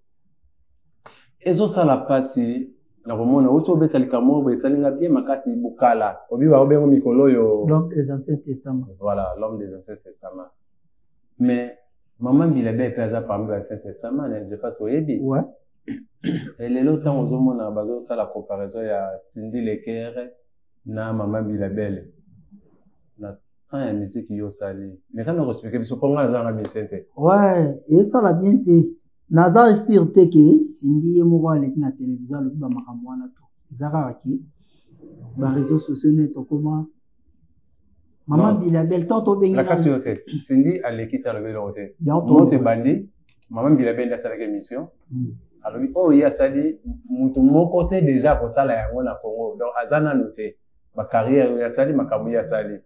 Ezosala mpasi na komona outi obeta likambo oyo boye, esalinga bien makasi. Bokala obi baobengo mikolo oyo L'homme des Anciens Testaments. Voilà, l'homme des Anciens Testaments. Mais mama Mbilia Bel mpe aza parmi ba Saint Testament, je pense oyebi. Ouais. Lelo ntango ozomona bazosala comparaison ya Cindy Leker na mama Mbilia Bel na temps ya musique yo osali, mais kana koexpliquer biso mpo ngai nazanga musicien te. Ouais, esala bien te. Naza sûr te ke Cindy ye moko aleki na télévision alobi bamakambo wana to eza kaka ke baréseaux sociaux nde tokoma mama Mbilia Bel tant tobengi na kati oyo te. Cindy aleki te, alobi eloko te. Moto ebandi, mama Mbilia Bel nde asalaki émission, alobi oyo ye asali, motu moko te déjà akosala yango na Congo. Donc aza nanu te bacarrière oyo asali, makambo ye asali,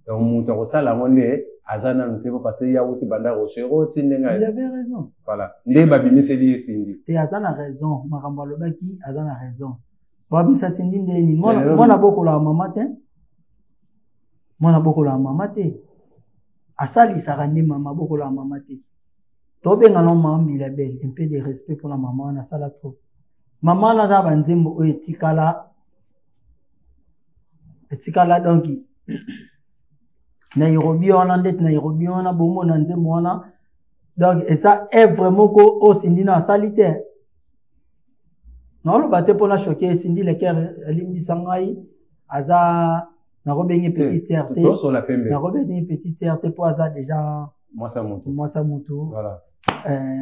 donc moto akosala yango nde aza nanu te, po parce que ye awuti banda Rochero ti ndenge. Il avait raison. Voilà, nde babimiseli ye Cindy. Te, aza na raison. Makambo alobaki, aza na raison. Babimisa Cindy ndeni? Mwana bokolaka mama te, mwana bokolaka mama te, asalisaka nde mama, bokolaka mama te. Tobenga no mama Mbilia Bel, un peu de respect mpona mama wana, asala trop. Mama wana aza banzembo oyo etikala, etikala. Donc Nairobi wana, ndeti Nairobi wana, bomona nzembo wana. Donc eza œuvre moko oyo Cindy na asali te. Naoloba te mpona choquer Cindy Leker, alimbisa ngai, aza nakobenge petite sœur te, nakobenge petite sœur te mpo aza déjà mwasa motu.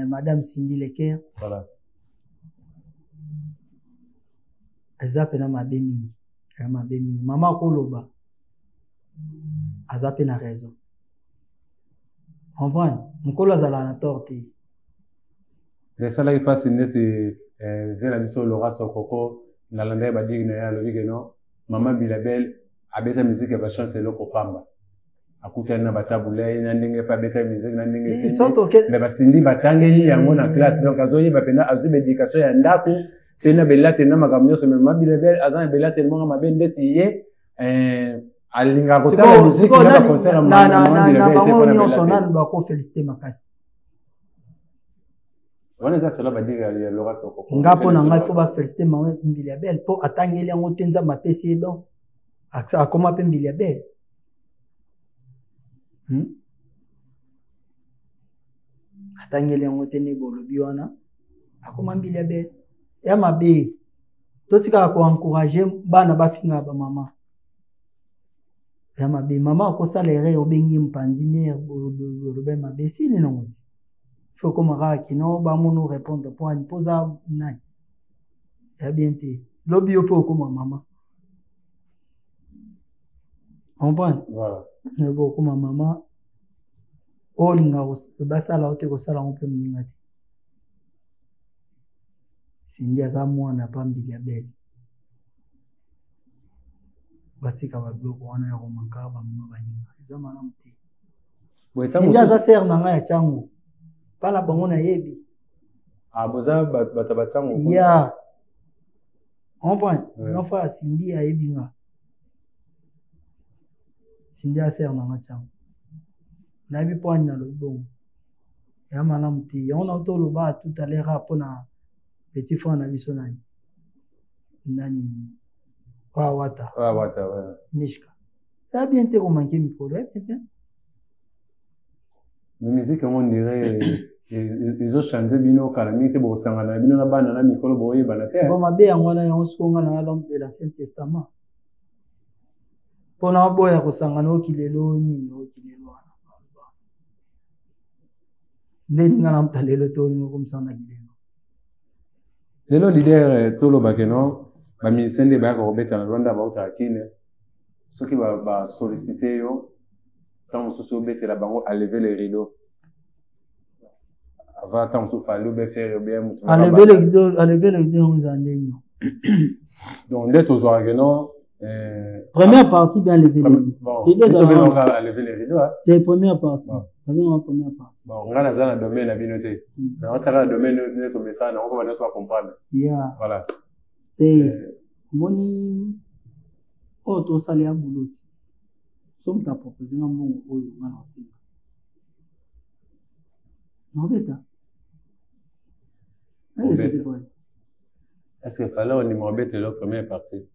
Madame Cindy Leker, eza mpena mabe mingi, eza mabe mingi. Mama akoloba, aza mpe na raison. Comprendre, mokolo azalaka na tort te. Esalaki mpasi neti ve na biso Laura Sokoko, nalanda ye badire na ye, alobi ke non, mama Mbilia Bel abeta musique ya bachance eloko pamba, akutani na batabulai na ndenge mpe abeta musique na ndenge, mais baCindy batangeli yango na classe, donc azoyeba mpenza, azwi baéducation ya ndako mpe na belateli na makambo nyonso. Mais mama Mbilia Bel aza na belateli moko mabe ndeti ye alingaka kotala musique na baconcert ya mama Mbilia Bel te mpona nyonso. Nanu bakoféliciter makasi. Wana eza selo badire ya Laura Sokoko. Nga mpo na ngai, faut baféliciter mama Mbilia Bel mpo atangeli yango te. Nzambe apesi ye don, akoma mpe Mbilia Bel. Atangeli yango te nde bolobi wana, akoma Mbilia Bel. Ya mabe, totikaka koencourager bana bafingaka bamama. Ya mabe, mama akosala erreur, obengi mopanzi mare, olobi mabe, esili nango ti. Faut okoma kaka kino bamona répondre mpo ani mpo oza nani. Ya bien te. Lobi yo mpe okoma mama, comprendre? Voilà. Lobi okoma mama, olinga basala yo te, kosala yango mpe moninga te. Cindy aza mwana pa Mbilia Bel, batika babiloko wana ya komanka bamama baninga, eza malamu te. Cindy aza sœur na ngai ya Ntiango, mpa na bango nayebi. Ah, boza bato baTiango? Ya comprendre, grand frère ya Cindy ayebi nga. Cindy aza sœur na nga Ntiango, nayebi mpo ani nalobi bongo. Ya malamu te. Yango na toloba tout à l'heure mpona petit frère na biso, nani nani, Wata. Wata, ouais. Mishka, ya bien te komanquer mikolo, ya bien te. Mais musique yango, on dirait ezochange bino kala mingi te, bokosangana na bino na bana na mikolo, boyebana te. Siko mabe yango wana, yango siko nga na l'homme de l'Ancien Testament mpona oboya kosangana. Oki lelo nini, oki lelo wana nde ninga na muta lelo te, olinga komisana kilelo. Lelo leader, tolobake no bamusicien nde bayaka kobeta na Rwanda, bautaka Kine, soki basollicite yo ntango mosusu obetela bango Enlever le rideau, avant ntango mosusu Fally obe Ferre obe motu. Enlever le rideau, enlever le rideau yango eza ndenge. Donc nde tozwaka ke non. Première partie bien, enlever le rideau. Bon, biso bengaka Enlever le rideau. Te, première partie, babengaka première partie. Bon, nga naza na domaine na bino te, naotiaka na domaine nde tomesana nango mpo banyonso bacomprendre. Voilà. Te, omoni oyo tosala ya boulot ti so moto apropose nga mbongo oyo nga na osenga, naobeta, nabeta te boye. Est ce que Fally ondima obetela première partie?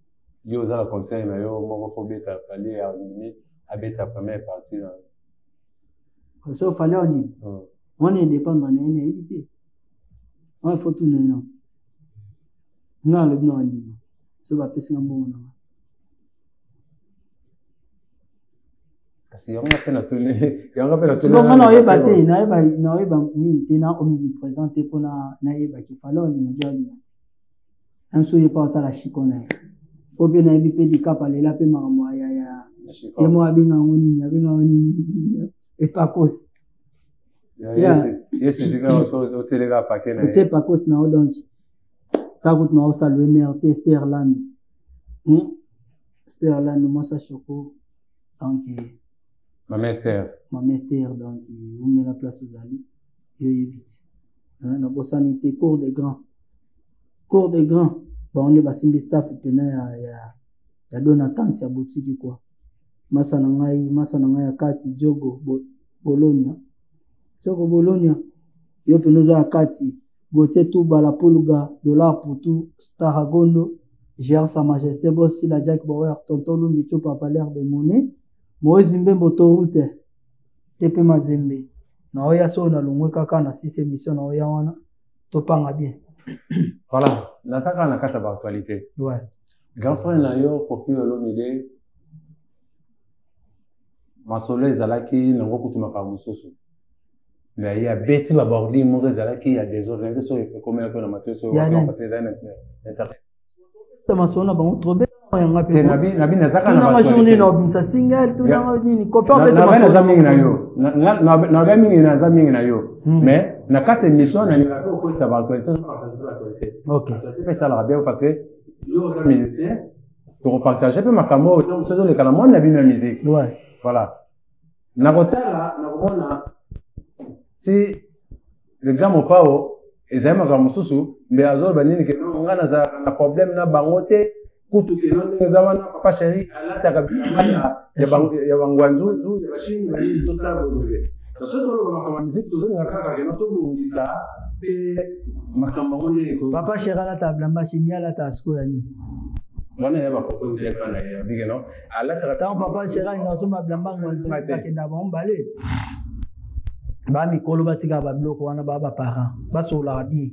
Yo oza na concert na yo moko, faut obeta, Fally andimi abeta première partie na So Fally ondima wana edépendre na ye, nayebi te. Wana faut tuna ye. No, nga alobi na ondima so bapesi nga mbongo na nga. Kasi yango mpe natuni, yango mpe natuni. Nga naoyeba te, nayeba naoyeba nini te, na omniprésent te mpona nayebaki Fally olinga bi olinga te. Mso ye mpa otala shiko na ye po mpe nayebi mpe likapa lela mpe makambo ya ye moko, abenga yango nini, abenga yango nini, epakosi. Otie epakosi na yo. Donc ta kutu na osala mrt Sterland, Sterland mwasa shoko. Donc Mama Ester. Mama Ester, donc umela place ozali, yo oyebi ti. Nabosani te cour de grand, cour de grand, bango nde basimbi staff pena ya Donatance ya boutique quoi. Masa na ngai, masa na ngai ya kati, Jogo Bolonia, Jogo Bolonia, yo mpena oza ya kati. Gautier Touba, la Pulga, Dollar Poutou, Staragondo, Gère Sa Majesté, Boss Sila Jack Bauer, Tonton Lumbi Chupa, Valère de Monnaie, Moïse Mbembo Torute, TP Mazembe. Naoya so nalongwe kaka na six émission, naoya wana topanga bien. Voilà, naza kaka na kati ya baactualité. Grand frère na yo Koffi Olomide, masolo ezalaki nango kutu makambo mosusu, mais ye abeti babordure moko ezalaki ya désordre soki ekomelaki na matoi soki parce que ezali na internet. Masolo na bango trop yanga. Mpe nabi nazaka na journée na obimisa single, tunanga nini. Naza mingi na yo, nabe mingi, naza mingi na yo, mais na kati ya émission nalingaka okotisa baactualité, actualité mpe esalaka bien parce que yo oza musicien, tokopartage mpe makambo oyo ntango mosusu ezoleka na monde na bino ya musique. Voilà, nakotala, nakomona ti le grand Mopao ezali makambo mosusu, mbe azoloba nini ke nga nazalaka na problème na bango te, kutu keno ndenge eza wana papa chéri alataka bilamba ya bangwanzu, ya bachine, banini, tosala boye. Soki toloba makambo ya musique, tozolinga kaka keno tobongisa mpe makambo yango ndenge. Papa chéri alata bilamba chine, alata sikoyo ya nini? Wana ya bapropos nde na ye abike no alataka. Ntango papa chéri alinga asomba bilamba ngwanzu, bakenda bango mbale bamikolo, batikaka babiloko wana. Baa baparent basololaka bien,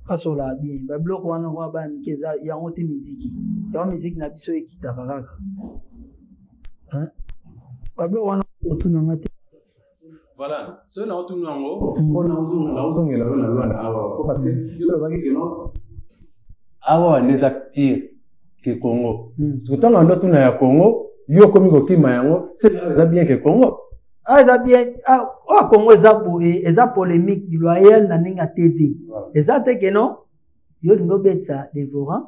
basololaka bien babiloko wana kwa bana mike. Eza yango te miziki, yango miziki na biso ekitaka kaka babiloko wana, otunanga te. Voilà, soki naotuna yango mpo naozongela yo na Lwanda awa, po parce que yo olobaki keno awa nde eza pire ke Congo. Soki ntango ando tuna ya Congo, yo okomi kokima yango, se eza bien ke Congo. Ah, eza bien. Oyo Congo eza boye, eza polémique loyal na ndenge ya TV. Eza te keno yo olingi obetisa devoran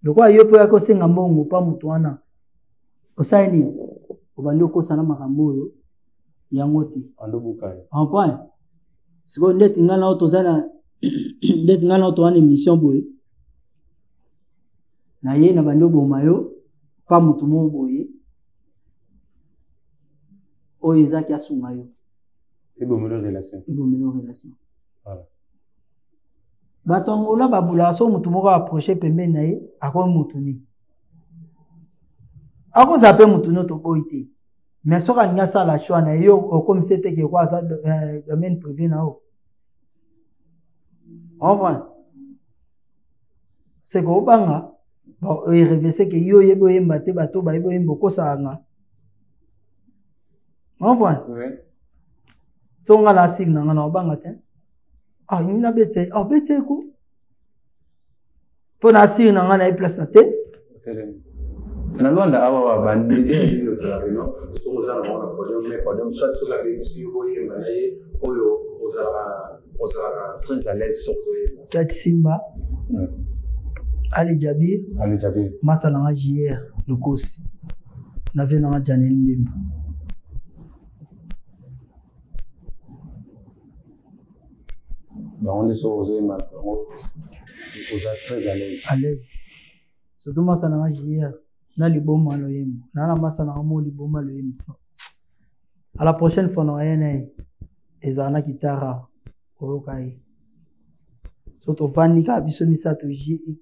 lokola yo mpo oyaki osenga mbongo mpa moto wana, osali nini, obandi okosana makambo oyo yango te. Comprendre sikoyo ndeti ngai nao toza na, ndeti ngai nao toza na émission boye na ye na bandi oboma yo mpa motu moko boye oyo ezaki asunga yo. Ebomelo relation. Ebomelo relation. Bato Angola babulaka so motu moko approche pembeni na ye, akomi motu nini, akozala mpe motu no, toboyi te, mais soki alingi asala choix na ye, yo okomisi ete ke kwa aza domaine privé na yo. Comprend seke obanga ereve seke yo oyebi oyemba te, bato bayebi oyemba, okosaka nga. Comprend so nga na asile na nga na obanga te. Ah, nini nabeti ye, ah, obeti ye ko mpo na asile na nga na ye place na te. Na Lwanda awa bandele nini ozalaka no soki oza na bango na podium, mais podium soit soki abengisi yo boyemba na ye, oyo ozalaka très à l'aise soki ozoyemba? Kati Simba, Ali Jabir. Ali Jabir. Masa nanga JR Lukosi na vie nanga Janel Mbemba. Bango nde soki ozoyemba na bango oza très à l'aise? À l'aise, surtout masa nanga JR na liboma loyembo naa na masa nanga mo liboma loyembo. À la prochaine fois na ye na ye ezala na kitara oyoka ye. So tovandi kaka biso misato,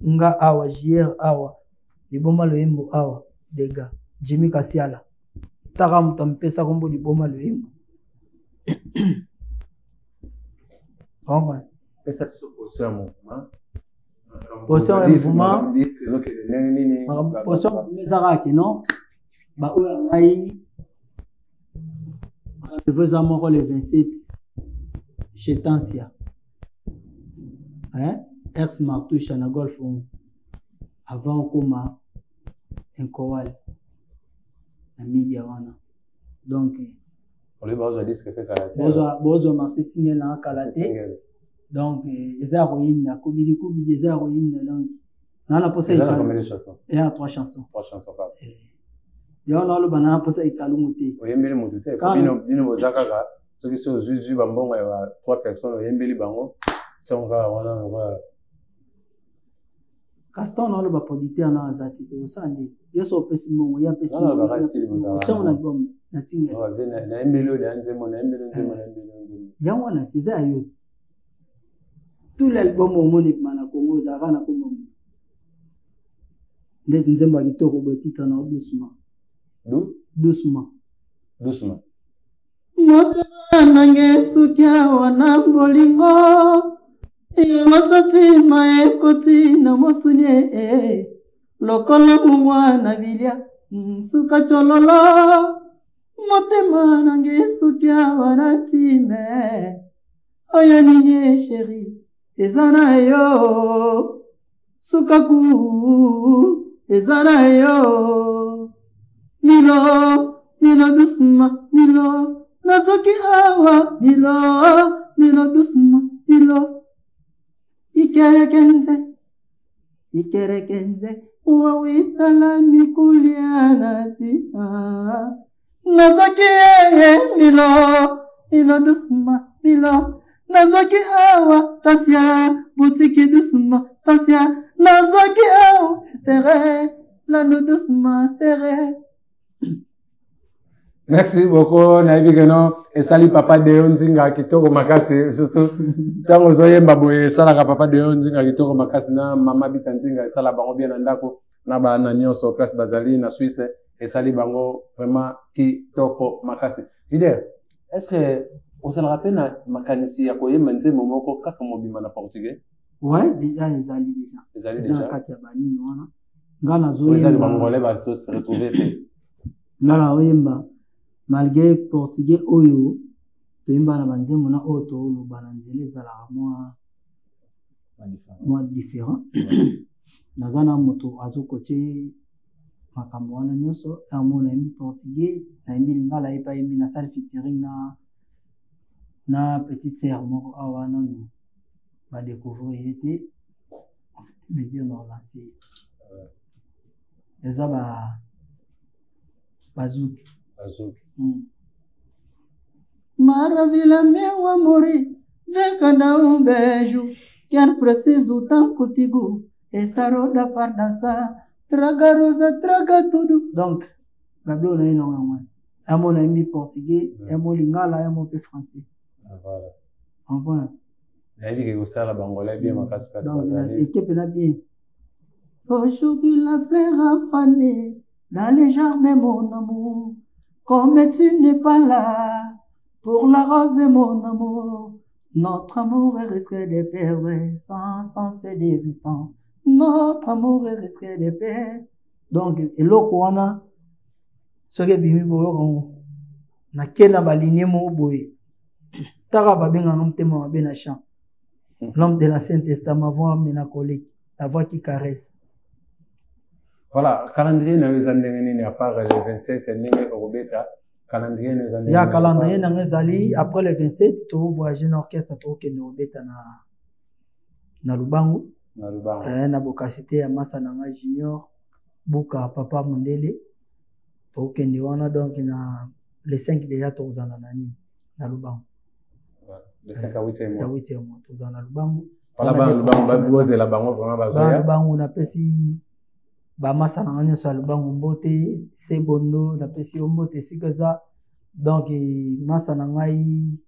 nga awa, JR awa, liboma loyembo awa, dega Jimmy Kasiala. Taka moto amipesa kombo liboma loyembo. Comprends? Pesa biso position ya mouvement. Position ya mouvement. Position ya mouvement eza kaka ke non baoyo ya ngai rendez-vous eza moko le 27 chez Tansia. Hein? Ex Martusha na Golf avant okoma Enkowal na media wana. Donc bozwa marché single na kala te. Donc eza ya koyinda kobili kobili eza ya koyinda donc na na posa ya trois chansons. Trois chansons kaka. Yango naloba na posa ekalungu te. Oyembeli motu te. Bino boza kaka soki so ozwi zwi bambongo ya ba trois personnes oyembeli bango ntango kaka wana lokola Gaston naloba producteur na aza te osala nde yo so opesi mbongo ye apesi mbongo na album na single nayembeli oyo na nzembo nayembeli nzembo nayembeli nzembo yango wana te eza ya yo. Tout l'album omoni ebima na Congo ezalaka na kombo moto nde nzembo ya kitoko boye titre na doucement doucement doucement motema nange esuki awa na bolingo yango satima ekoti na mosuni e lokola mungwa na bilia nsuka cololo motema nange esuki awa na time oyo nini sheri eza na yo sukaku eza na yo milo milo doucement milo nazoki awa milo milo doucement milo ikerekenze ikerekenze wawitala mikulia na sima nazoki yeye milo milo doucement milo nazoki awa tasia butiki doucement tasia nazoki awa estere lando doucement estere. Merci beaucoup nayebi ke no esali papa Deo Nzinga kitoko makasi surtout ntango ozoyemba boye esalaka papa Deo Nzinga kitoko makasi na mama Bita Nzinga esala bango bien na ndako na bana nyonso place bazali na Suisse esali bango vraiment kitoko makasi. Leader, est-ce que ozalaka mpe na makanisi ya koyemba nzembo moko kaka mobimba na portugais? Ouais, déjà ezali déjà. Ezali déjà. Na kati ya banini wana. Nga nazoyemba. Ezali bangolais bazo se retrouver pe. Nga nazoyemba malgré portugais oyo toyemba na banzembo na oyo toloba na nzela ezalaka mwa différent. Naza na moto azokotie makambo wana nyonso yango nayembi portugais nayembi lingala ye mpe ayembi nasali featuring na petite sœur moko awa nanu badécouvrir ye te en fait plaisir na relancer eza ba bazuki bazuki. Maravilha meu amor, vem cá dar um beijo, quero preciso tão contigo, essa roda para dançar, traga rosa, traga tudo. Donc, bablo na ye nango yango wana yango nayembi portugais yango lingala yango mpe français. Voilà. Comprends? Nayebi ke kosala bangolais bien makasi place Donc bazali. Eke mpena bien. Aujourd'hui la fleur a fané dans les jardins mon amour, comme tu n'es pas là pour la rose de mon amour, notre amour risque de perdre sans sens d'existence, notre amour risque de perdre. Donc eloko wana soki ebimi boyoka yango nakenda balinie moko boye taka babengaka motema mabe na champ. L'homme de l'Ancien Testament, voix mélancolique, la voix qui caresse. Voilà, calendrier na yo eza ndenge nini à part le 27 ndenge okobeta calendrier na yo eza ndenge Ya nini? Calendrier na nga ezali après le 27 to voyager na orchestre tokende kobeta na Lubangu. Na Lubangu. Na bokasite ya masa na nga Junior Buka papa Mondele tokende wana donc na le 5 déjà tozala na nini na Lubangu. Voilà. Le 5 à 8e Ya mois. 8e mois tozala na Lubangu. Voilà, bana Lubangu babozela bango vraiment Bana bazoya. Lubangu napesi bamasa na nga nyonso ya Lubangu mbote, Sebondo napesi yo mbote esika eza. Donc masa na ngai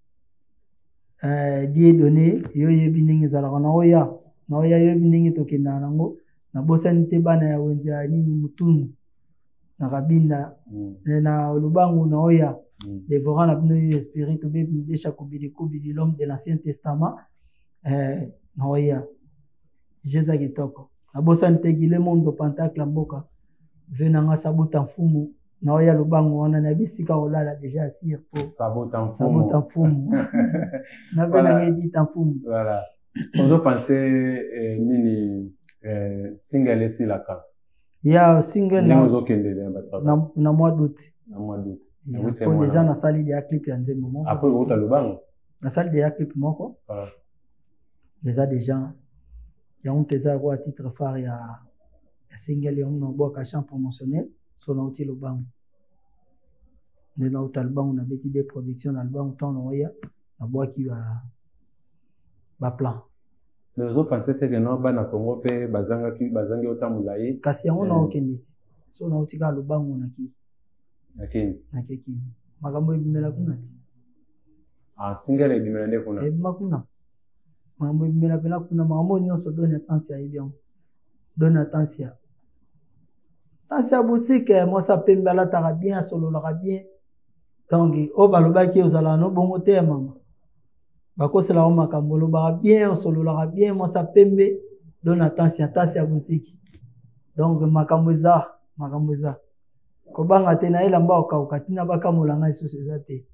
Dieudonné yo yebi ndenge ezalaka na oya na oya yebi ndenge tokendaka nango. Nabosani te bana ya wenze ya nini mutunu. Na kabinda na lubangu na oya devorant na bino ye esprit tobe midesha kubili kubili, l'homme de l'Ancien Testament, na oya jeza kitoko. Nabosani te Gile Mondo Pentacle ya mboka ve na nga Sabuta Mfumu na oya lubangu wana, nayebi esika kolala déjà asir po Sabuta Mfumu. Sabuta Mfumu na ve na nga Edita Mfumu. Voilà, ozopense nini, single esilaka? Ya single? Ndenge ozokende na na mois d'août. Na mois d'août. Po déjà nasali deya clip ya nzembo moko. Après outa lobango. Nasali deya clip moko. Eza déjà yango te, eza yakoya titre phare ya single yango na obwaka chant promotionnel. So nauti lobango nde nauta lobango, nabeti de production na lobango. Ntango naoya nabwaki baplan. Mais ozopense te ke no bana Congo mpe bazangaki, bazangi ota molai? Kasi yango naokende ti so nauti kaka lobango naki nakini. Nakekini, makambo ebimela kuna ti. Ah, single ebimela nde kuna? Ebima kuna, makambo ebimela mpena kuna, makambo oyo nyonso. Doni Atansia ayebi yango, Doni Atansia, Tansia boutique, mwasi apembe, alataka bien, asololaka bien. Donc oyo balobaki ozalaka no bongo te ya mama, bakoselaka makambo, olobaka bien, osololaka bien, mwasi apembe, Doni Atansia, Tansia boutique. Donc makambo eza, makambo eza, kobanga te, na elamba okauka ntina bakamola ngai lisusu eza te.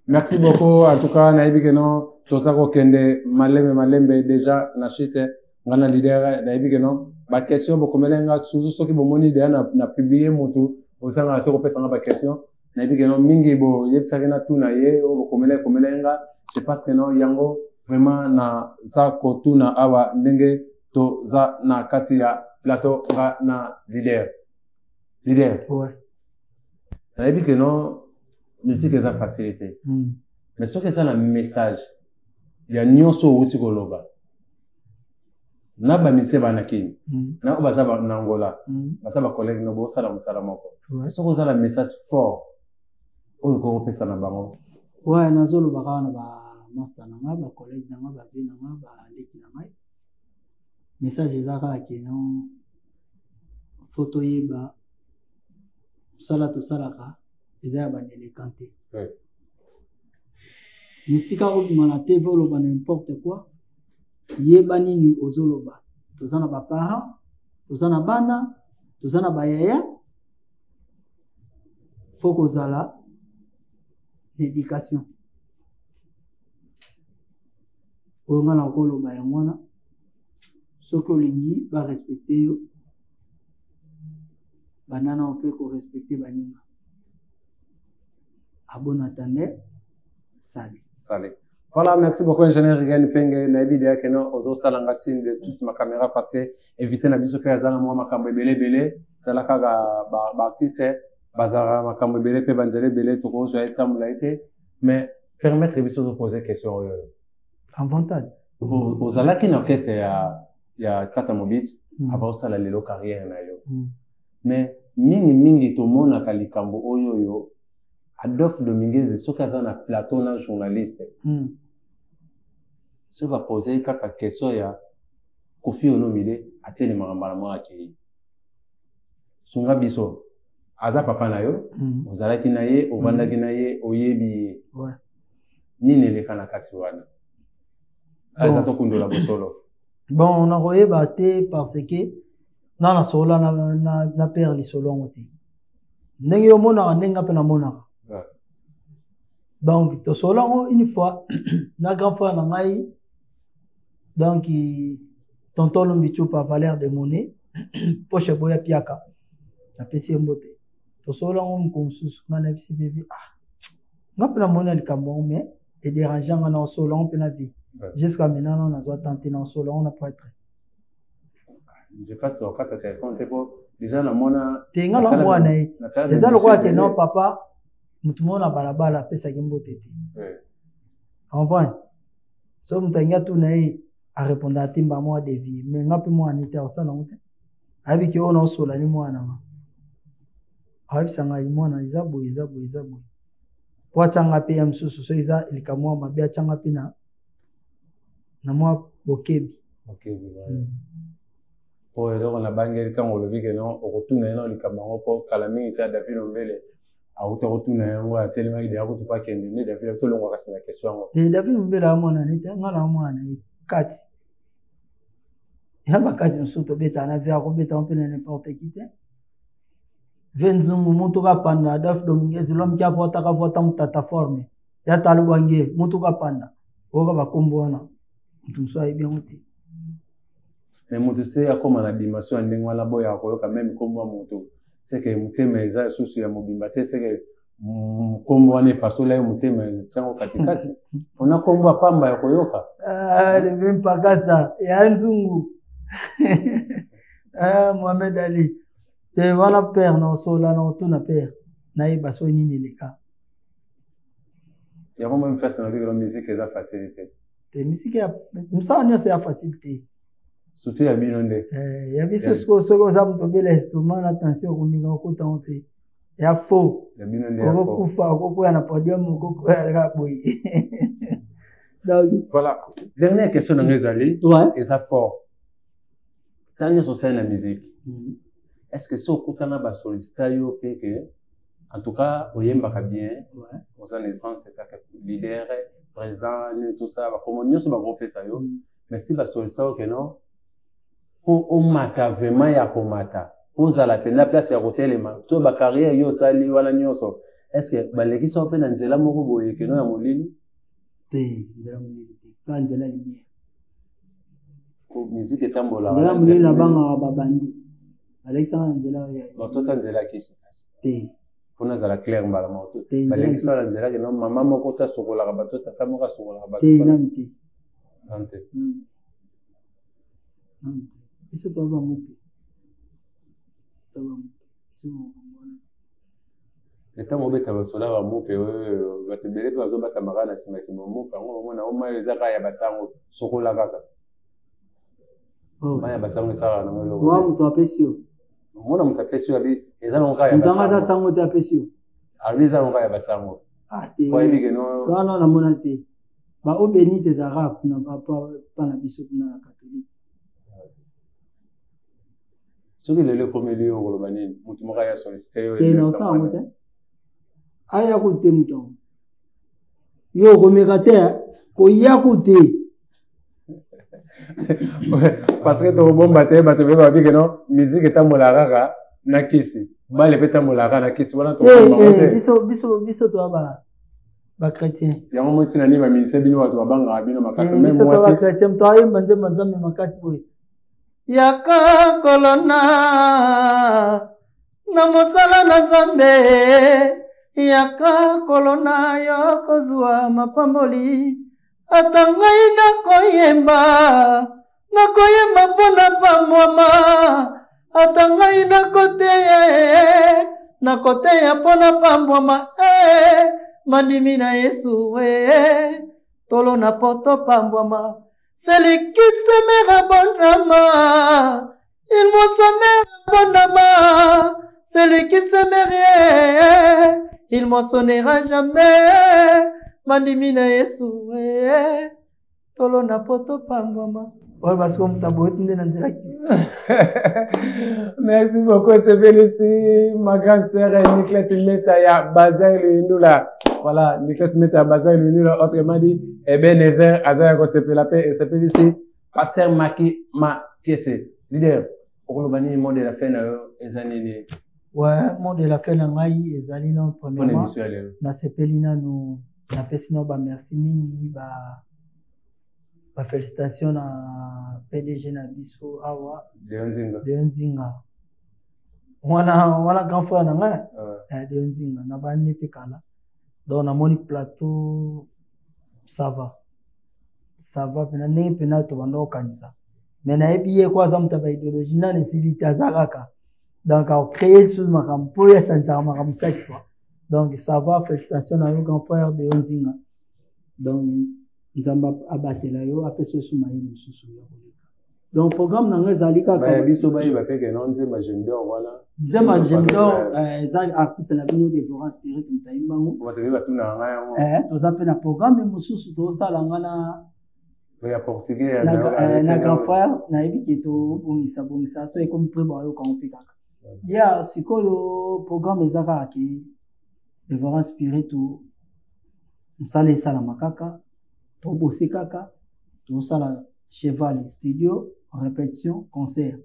Merci beaucoup. En tout cas, nayebi ke no toza kokende malembe malembe déjà na chute. Nga na leader, nayebi ke no baquestion bokomela nga, surtout soki bomoni deya na publie motu bozangaka te kopesa nga baquestion. Nayebi ke no mingi boyebisaki na tuna ye oyo bokomela ekomela ye nga. Je pense ke no yango vraiment naza kotuna awa ndenge toza na kati ya plateau, nga na leader. Leader, nayebi ke no musique eza facilité, mais soki eza na message ya nyonso owuti koloba na bamusicien bana Kini na oyo baza na Angola, baza bacollègue no, bosala mosala moko, soki oza na message fort oyo okoki kopesa na bango? Ouais, nazoloba kaka na bamaster na ngai, bacollègue na ngai, bave na ngai, baleki na ngai, message eza kaka ke no faut toyeba mosala tosalaka eza ya badélinquant te. Misika obima na TV, oloba n'importe quoi, yeba nini ozoloba. Toza na baparent, toza na bana, toza na bayaya. Faut kozala na éducation. Oyo nga na koloba yango wana: soki olingi barespecte yo, banda nao mpe korespecte baninga. À bon entendeur, salut. Salut. Voilà, merci beaucoup, ingénieur Rigen Penge. Nayebi deya ke no ozosala nga signe de toute ma caméra parce que invité na biso mpe aza na mwa makambo ebele ebele. Tala kaka baartiste bazalaka makambo ebele mpe banzela ebele, tokozwa ye tambola ye te. Mais permettre biso topose question oyo. Avantage. Ozalaki na orchestre ya Tata Mobit avant osala lelo carrière na yo, mais mingimingi tomonaka likambo oyo Adolphe Dominguez, soki aza na plateau na journaliste, soki bapose kaka question ya Kofi Olomide, atelemaka mbala moko akei. Sunga biso, aza papa na yo, ozalaki na ye, ovandaki na ye, oyebi ye. Nini eleka na kati wana? Aza tokundola bosolo. Bon, nakoyeba te parce que nga nasolola na père lisolo yango te ndenge yo omonaka, ndenge nga mpe namonaka. Donc tosolola yango une fois na grand frère na ngai, donc tonton Lombi Tsupa, valeur de monnaie, poche eboya piaka, napesi ye mbote. Tosolola yango moko mosusu, nga nayebisi bebe: "Ah, nga mpe namoni na likambo yango, mais edérange nga." Na osolola yango mpe na vie jusqu'à maintenant nano nazwa tante na osolola yango na prêtre. Je passe okata telefone te po déjà namona. Te, nga na mwana ye te, eza lokola ke non, papa motu moko na balabala apesaki mbote te, comprendre? So moto alingi atuna ye, arépondaka te, mba mwa dévie. Mais nga mpe mwana te akosala yango te, ayebi ke oyo naosola ni mwana nga, ayebisa ngai: "Mwana, eza boye, eza boye, eza boye." Po atyanga mpe ya mosusu, so eza likambo mwa mabe, atyanga mpe na mwa bokebi. Mpo eloko nabangeli ntango olobi ke non, okotuna ye nao likambo yango, mpo kala mingi te David Ombele auta kotuna yango, atelemaki deya kutu mpo akende nde David tolongwa kasi na question yango. Te, David Ombele amona ne te, nga na amona na ye kati ya bakasi mosusu tobetaka na vie, akobeta mpe na n'importe qui te. Ve nzungu mutu kapanda Adolphe Dominguez, l'homme qui a vota ka vota mutata forme ya talubwange mutu kapanda oyoka bakombo wana, moto mosusu ayebi yango te. Mais moto se akóma na dimension ya ndenge wana, boyaka koyoka meme nkombo ya moto, seke motema eza lisusu ya mobimba te, seke nkombo wana epasola ye motema, etiango katikati mpona nkombo ya pamba ya koyoka. Ah, le même pakasa ya nzungu, ah, Mohamed Ali te wana père na osola na otuna père nayeba soki nini eleka. Yango meme place na bikelo, musique eza facilité. Te, misiki ya mosala nyonso ya facile te. Surtout ya bino nde. Eh, ya biso sikoyo, soki oza moto obela estomac na tension, okomika okota ngo te, ya faux. Ya bino nde ya faux. Okokufa, okokwea na podium, okokwea kaka boye. Donc voilà, dernière question na ngai ezali eza fort. Ntango nyonso osali na musique, est ce que soki okutana basollicita yo mpe ke en tout cas oyembaka bien, oza na essence etaka leader, président, nini, tout ça, bakomo nyonso bakopesa yo, mais si basollicita yo ke non, mpo omata vraiment ya komata, ozala mpenza place ya kotelema to bacarrière yo osali wana nyonso, est ce que balekisa yo mpe na nzela moko boye keno ya molili? Te, nzela molili te, kaka nzela lumière. Musique etambolaka. Nzela molili nabangaka babandi balekisaka na nzela. Batota nzela ya kisi? Te. Mpona azala claire mbala moko, balekisa na nzela keno mama moko to asokolaka bato, tata moko asokolaka bato? Te, nanu te. Nanu te. Nanu te. Biso toa bamupe, toa bamupe, biso makambo wana te. Ntango obeta basoda bamupe oyo, bato ebele mpe bazobatama kaka na nsima kima mupe yango, bamona o mai eza kaka ya basango, sokola kaka mai ya basango, esalaka nango eloko. Mwa moto apesi yo. Mona moto apesi yo, abi eza nango kaka ya moto yango aza sango te, apesi yo. Abi eza nango kaka ya basango. Ah te. Po ayebi ke no. Wana namona te, ba eau bénite ezalaka kuna pa na biso kuna na catholique. Soki lelo ekomeli yo, okoloba nini? Motu moko aya sollicite yo. Te, na osala yango te, aya ku te, moto yango yo okomeka te, koya ku te. Parce que tokobomba te, bato mpe babi ke no musique etambolaka kaka na kisi, bale mpe etambolaka na kisi wana. Tokobomba te. Biso toa ba bachrétien. Yango mo ntina nini baministre bino bato babangaka bino makasi. Biso toa bachrétien, moto ayemba nzembo Nzambe makasi boye, yaka kolona na mosala na Nzambe, yaka kolona yo kozwa mapamboli. Ata ngai nakoyemba, nakoyemba mpo na pambwama. Ata ngai nakoteya, nakoteya mpo na pambwama. E mandimi na Yesu, e tolona mpo topambwama. Celui qui semera abondamment, il moissonnera abondamment. Celui qui semerait, il moissonnera jamais. Mandimi na Yesu, eh, tolona po topambwama. Oyo basiko moto aboyi nde na nzela kisi. Merci beaucoup, Sebelisi, ma grande sœur Niclette Meta ya Bazin Luyindula. Voilà, Niclette Meta ya Bazin Luyindula, autrement dit, Ebenezer aza ya kosepela mpe esepelisi Pasteur Maki Makese. Leader, okoloba nini? Mot de la fin na yo eza nini? Ouais, mot de la fin na ngai ezali no mpona premièrement émission ya lelo. Nasepeli nanu, napesi nano bamerci mingi, ba bafélicitation na PDG na biso awa. Leon Nzinga. Deo Nzinga wana, wana grand frère na ngai. Deo Nzinga na bani mpe kala. Donc namoni plateau, ça va, ça va mpena ndenge mpena tobanda kokanisa, mais nayebi ye ko aza moto ya baidéologie nani esili te, aza kaka. Donc acréer lisusu makambo mpo oyo asangisaka makambo chaque fois. Donc ça va, félicitation na yo, grand frère Deo Nzinga. Donc Nzambe abatela yo, apesa yo mayele mosusu ya koleka. Donc programme na ngai ezali kaka Baya biso bayeba mpe ke no nzemba Gemdor wana. Nzemba Gemdor eza artiste na bino Devora Spirit moto ayimbango. Bato mpe batunaka ngai yango. Toza mpe na programme mosusu tozosala nga na Ya portugais. Na grand frère, nayebi ke tobongisa bongisa so ekomi mpe bayokango mpe kaka ya sikoyo. Programme eza kaka ke Devorant Spirito, mosala esalama kaka, tobose kaka, tozosala cheval, studio, répétition, concert.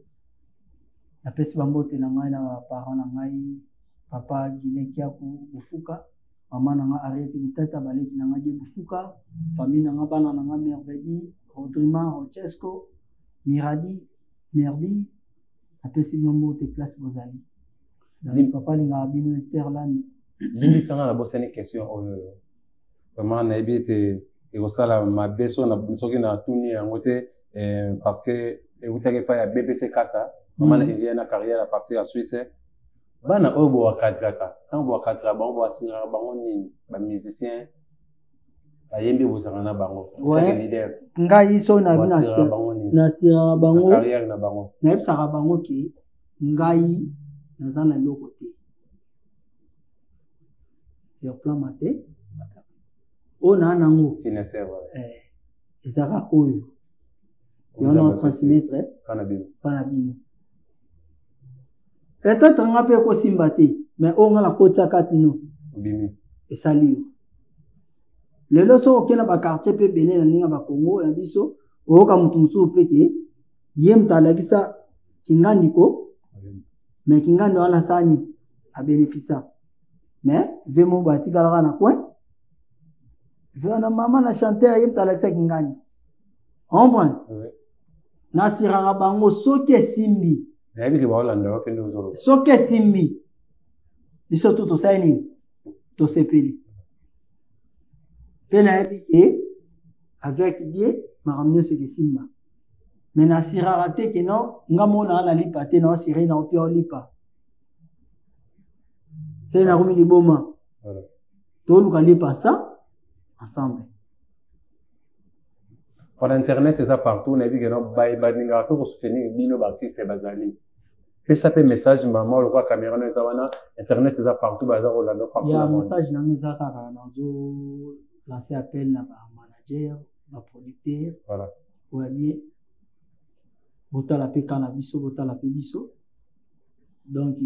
Napesi bambote na ngai na baparent na ngai, papa Guilin Kiaku Bufuka, mama na ngai Ariete Kitata, baleki na ngai Die Bufuka, famille na ngai, bana na ngai Mervedi, Rodrima, Rochesco, Miradi, Merdi. Napesi bino mbote place bozali. Papa alingaka bino. Ester Lami. Limbisanga, nabosani question oyo. Vraiment nayebi ete ekosala mabe soki natuni yango te, parce que eutaki epai ya BBC Kasa, mama na Elia na carrière à partir ya Suisse. Bana oyo boencadraka, ntango boencadraka bango, boassuraka bango nini? Bamusicien bayembi, bozalaka na bango? Leader. Ngai so nasiraka bango, carrière na bango. Nayebisaka bango ke ngai naza na eloko te sur plan mate oyo naa nango, ezaka oyo yo na transmettre mpa na bino. Peut-être nga mpe ekosimba te, mais oyo nga nakotia kati no esali yo lelo. Soki okende na baquartier mpe ebele na ndenge ya bakongo na biso, oyoka motu mosusu mpe ke ye moto alakisa kingandi ko, mais kingandi wana asala nini? Abénéficia, mais ve moko batikalaka na coin ve wana, mama na chanteur, ye moto alakisa kingandi, comprendre? Nasiraka bango soki esimbi. Soki esimbi, biso tu tosali nini? Tosepeli. Mpe nayebi ke avec Dieu makambo nyonso ekesimba, mais nasiraka te ke no nga mona na lipa te, naosire na opia olipa se nakomi liboma. Toluka lipa sa ensemble. Voilà, internet eza partout. Nayebi ke no balingaka mpe kosoutenir bino baartiste bazali. Pesa mpe message mama lokola caméra no eza wana, internet eza partout, baza kolanda partout. Ya message nanga eza kaka nazo lancer appel na bamanager, baproducteur. Oya bien, botala mpe ka na biso, botala mpe biso. Donc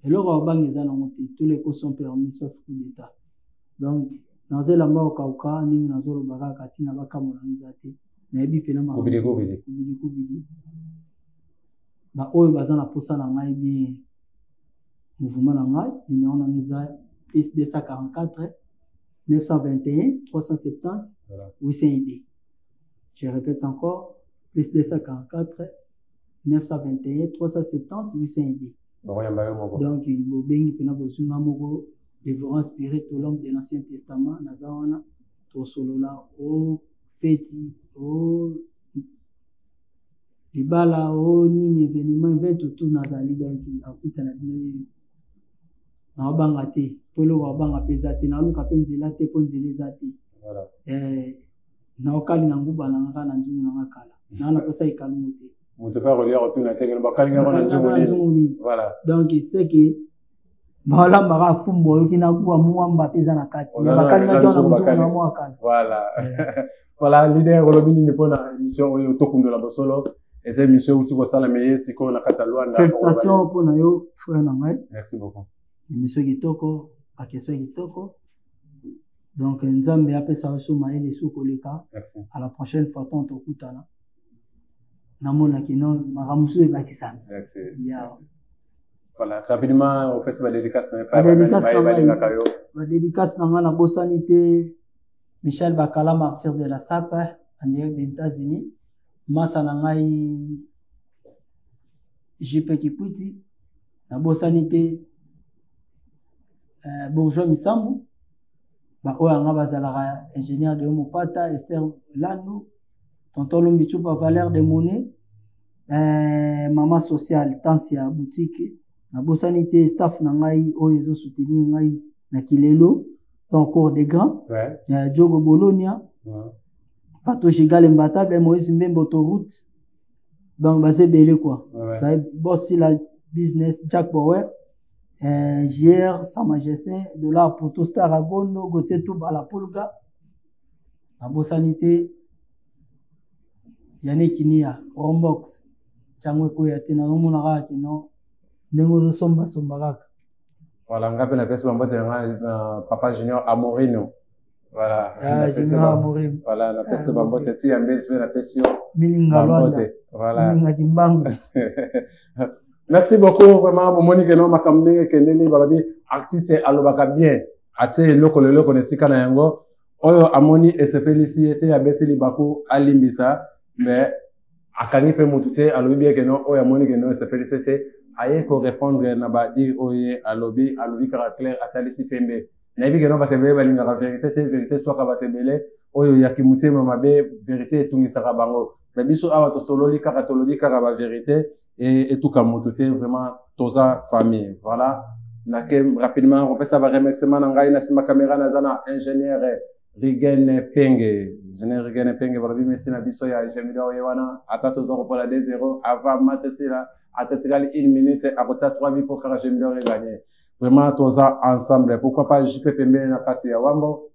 eloko ya kobanga eza nango te. Tous les coups sont permis sauf coup d'état. Donc naza elamba kokauka ndenge nazoloba kaka, ntina bakambo nanga eza te. Nayebi mpena kubili kubili. Baoyo baza na posa na ngai bien, mouvement na ngai, numéro na ngai eza plus 244 921 370 802. Je répète encore, plus 244 921 370 802. Bakoyamba yo moko. Donc bobengi mpena, bozwi nga moko, Dévorant Spirit, l'homme de l'Ancien Testament. Naza wana, tosolola o feti, o libala, o nini, événement, event tout, nazali. Donc artiste na bino ye, naobanga te, mpo eloko abanga mpe eza te. Naluka mpe nzela te, mpo nzela eza te. Naokali na nguba na nga kaka na nzungu na nga kala, naa naposa ekalungu te. Moto mpe akolia kotuna te bakalinga na nzungu nini, voilà. Donc c'est que baolambaka fumbu, oyoki na kuwa muwamba mpe eza na kati, mais bakalingaki wana nzungu na mwa kala. Voilà. Leader, olobi nini mpona émission oyo Tokundola Bosolo? Eza émission euti kosalama ye sikoyo na kati ya Lwanda. Félicitation mpona yo, frère na ngai. Merci beaucoup. Émission kitoko, baquestion kitoko. Donc Nzambe apesa biso mayele su koleka. À la prochaine fois, tant tokutana, namonaki no makambo mosusu ebakisami ya. Voilà, rapidement, opesi badédicace na balingaka yo. Badédicace na ngai, nabosani te Michel Bakala, martyr de la Sape, en direct des États-Unis, masa na ngai JP Kiputi, nabosani te Bourgeois Misambu, baoyo yanga bazalaka ingénieur de Mopata, Esther Landu, tonton Lombi Chupa, Valeur de Monnaie, mama sociale Tansia boutique. Nabosani te staff na ngai oyo ezosoutenir ngai na kilelo, donc cours des grands, Diogo Bologna, bato Gigal Imbatable, Moïse Mbembe autoroute. Donc baza ebele quoi, bosila business, Jack Bower, JR Sa Majesté Dollar, Poto Star Agondo, Gauthier Touba la Pulga. Nabosani te. Yannick Nia Rombox ntango ekoya te, nazomona kaka kino ndenge ozosombasomba kaka. Voilà, nga mpe napesi bambote na ngai na papa Junior Amorino. Voilà, Ah, napesi Junior Amorino. Voilà, napesi bambote ti ya mbesi mpe napesi yo Milinga Lwanda, bambote. Voilà. Milinga Kimbangu. Merci beaucoup vraiment. Bomoni ke no makambo ndenge ekendeli, balobi artiste alobaka bien, atie eloko leloko na esika na yango. Oyo amoni esepelisi ye te, abeti libaku, alimbisa, mais akangi mpe motu te. Alobi bien ke no oyo amoni ke no esepelisi te, aye korépondre na badire oyo ye alobi. Alobi kaka clair, atalisi pembe. Nayebi ke no bato ebele balingaka vérité te, vérité swaka bato ebele oyo yaki motema mabe, vérité etungisaka bango. Mais biso awa tosololi kaka, tolobi kaka ba vérité etuka motu te. Vraiment toza famille. Voilà, nake rapidement kopesa ba remerciement na ngai. Na nsima caméra naza na ingénieur Rigen Penge, ingénieur Rigen Penge. Balobi mesi na biso ya Gemidor ye wana. Ata toza kopola 2-0 avant match esila, ata tikali une minute, akotia 3 buts mpo kaka Gemidor eganye. Vraiment toza ensemble. Pourquoi pas JP pembeni na kati ya Wambo,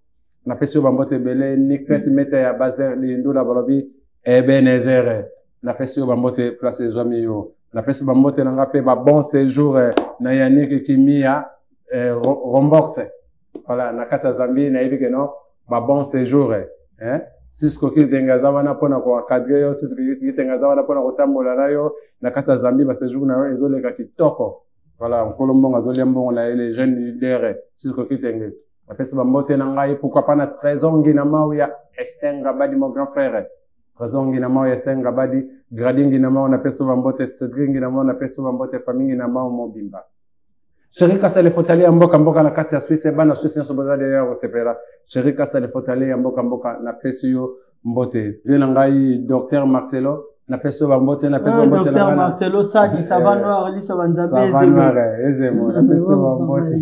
napesi yo bambote ebele. Niklet Meta ya Bazer Lindula, balobi Ebenezer, napesi yo bambote place ezwami yo. Napesi bambote na nga mpe ba bon séjour na Yannick Kimia Rombox. Voilà, na kati ya Zambie, nayebi ke no ba bon séjour, hein? Sisko Kitenga aza wana mpona koencadre yo. Sisko Kitenga aza wana mpona kotambola na yo na kati ya Zambie. Ba séjour na yo ezoleka kitoko. Voilà, nkolo mbongo azolia mbongo na ye, le jeune leader Sisko Kitenge. Napesi bambote na ngai, pourquoi pas na Trésor Ngina Mau ya Esther Ngabadi, mon grand frère Trésor Ngina Mau ya Esther Ngabadi, Gradi Ngina Mau, napesi bambote. Cédric Ngina Mau, napesi bambote. Famille Ngina Mau mobimba. Chéri Kasale Fotali ya mboka mboka na kati ya Suisse, bana Suisse nyonso baza deya kosepela. Chéri Kasale Fotali ya mboka mboka, napesi yo mbote. Vie na ngai docteur Marcelo, napesi yo bambote, napesi bambote na Docteur ngai Marcelo Sadi, Sava Noir, Lisa Banzambe. Sava Ezemo. Noir, Ezemo, napesi yo bambote.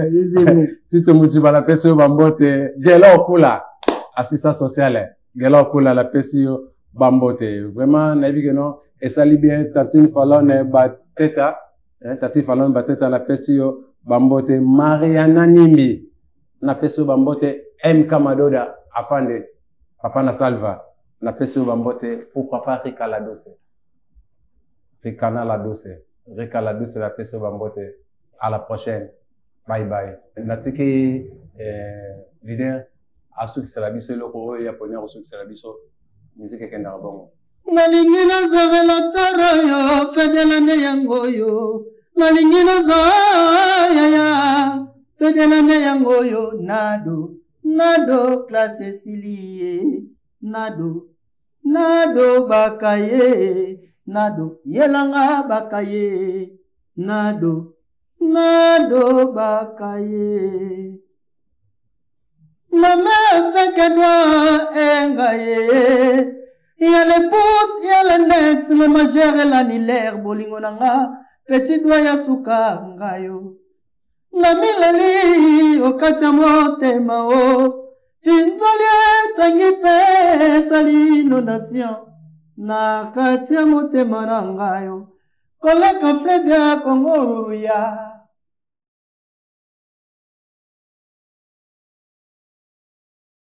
Ezemo. Tito Mujiba, napesi yo bambote. Gelo Okula, assistant social Gelo Okula, napesi yo bambote. Vraiment nayebi ke no esali bien. Tantine Falone Bateta, Tantine Falone Bateta, napesi yo bambote. Mariana Nimbi, napesi yo bambote. MK Madoda afande papa na Salva, napesi yo bambote. Pourquoi pas Rika la Douce, Rikana la Douce, Rika la Douce, napesi yo bambote. À la prochaine, bye bye. Natiki leader asukisela biso eloko oyo ya poni akosukisela biso. Miziki ekendaka bongo. Nalingi nazwa toro yo fedelane yango oyo, nalingi nazwa yaya fedelane yango oyo. Nado nado klase esili ye, nado nado baka ye, nado yelanga baka ye, nado nado baka ye. Mama cinq doigts enga ye, il y a le pouce, il y a l'index, le majeur et l'annulaire, bolingo nanga petit doigt ya suka ngayo. Namileli okati ya motema o inzali etangi mpe esali inondation na kati ya motema na ngayo koleka fleuve ya Kongo ya.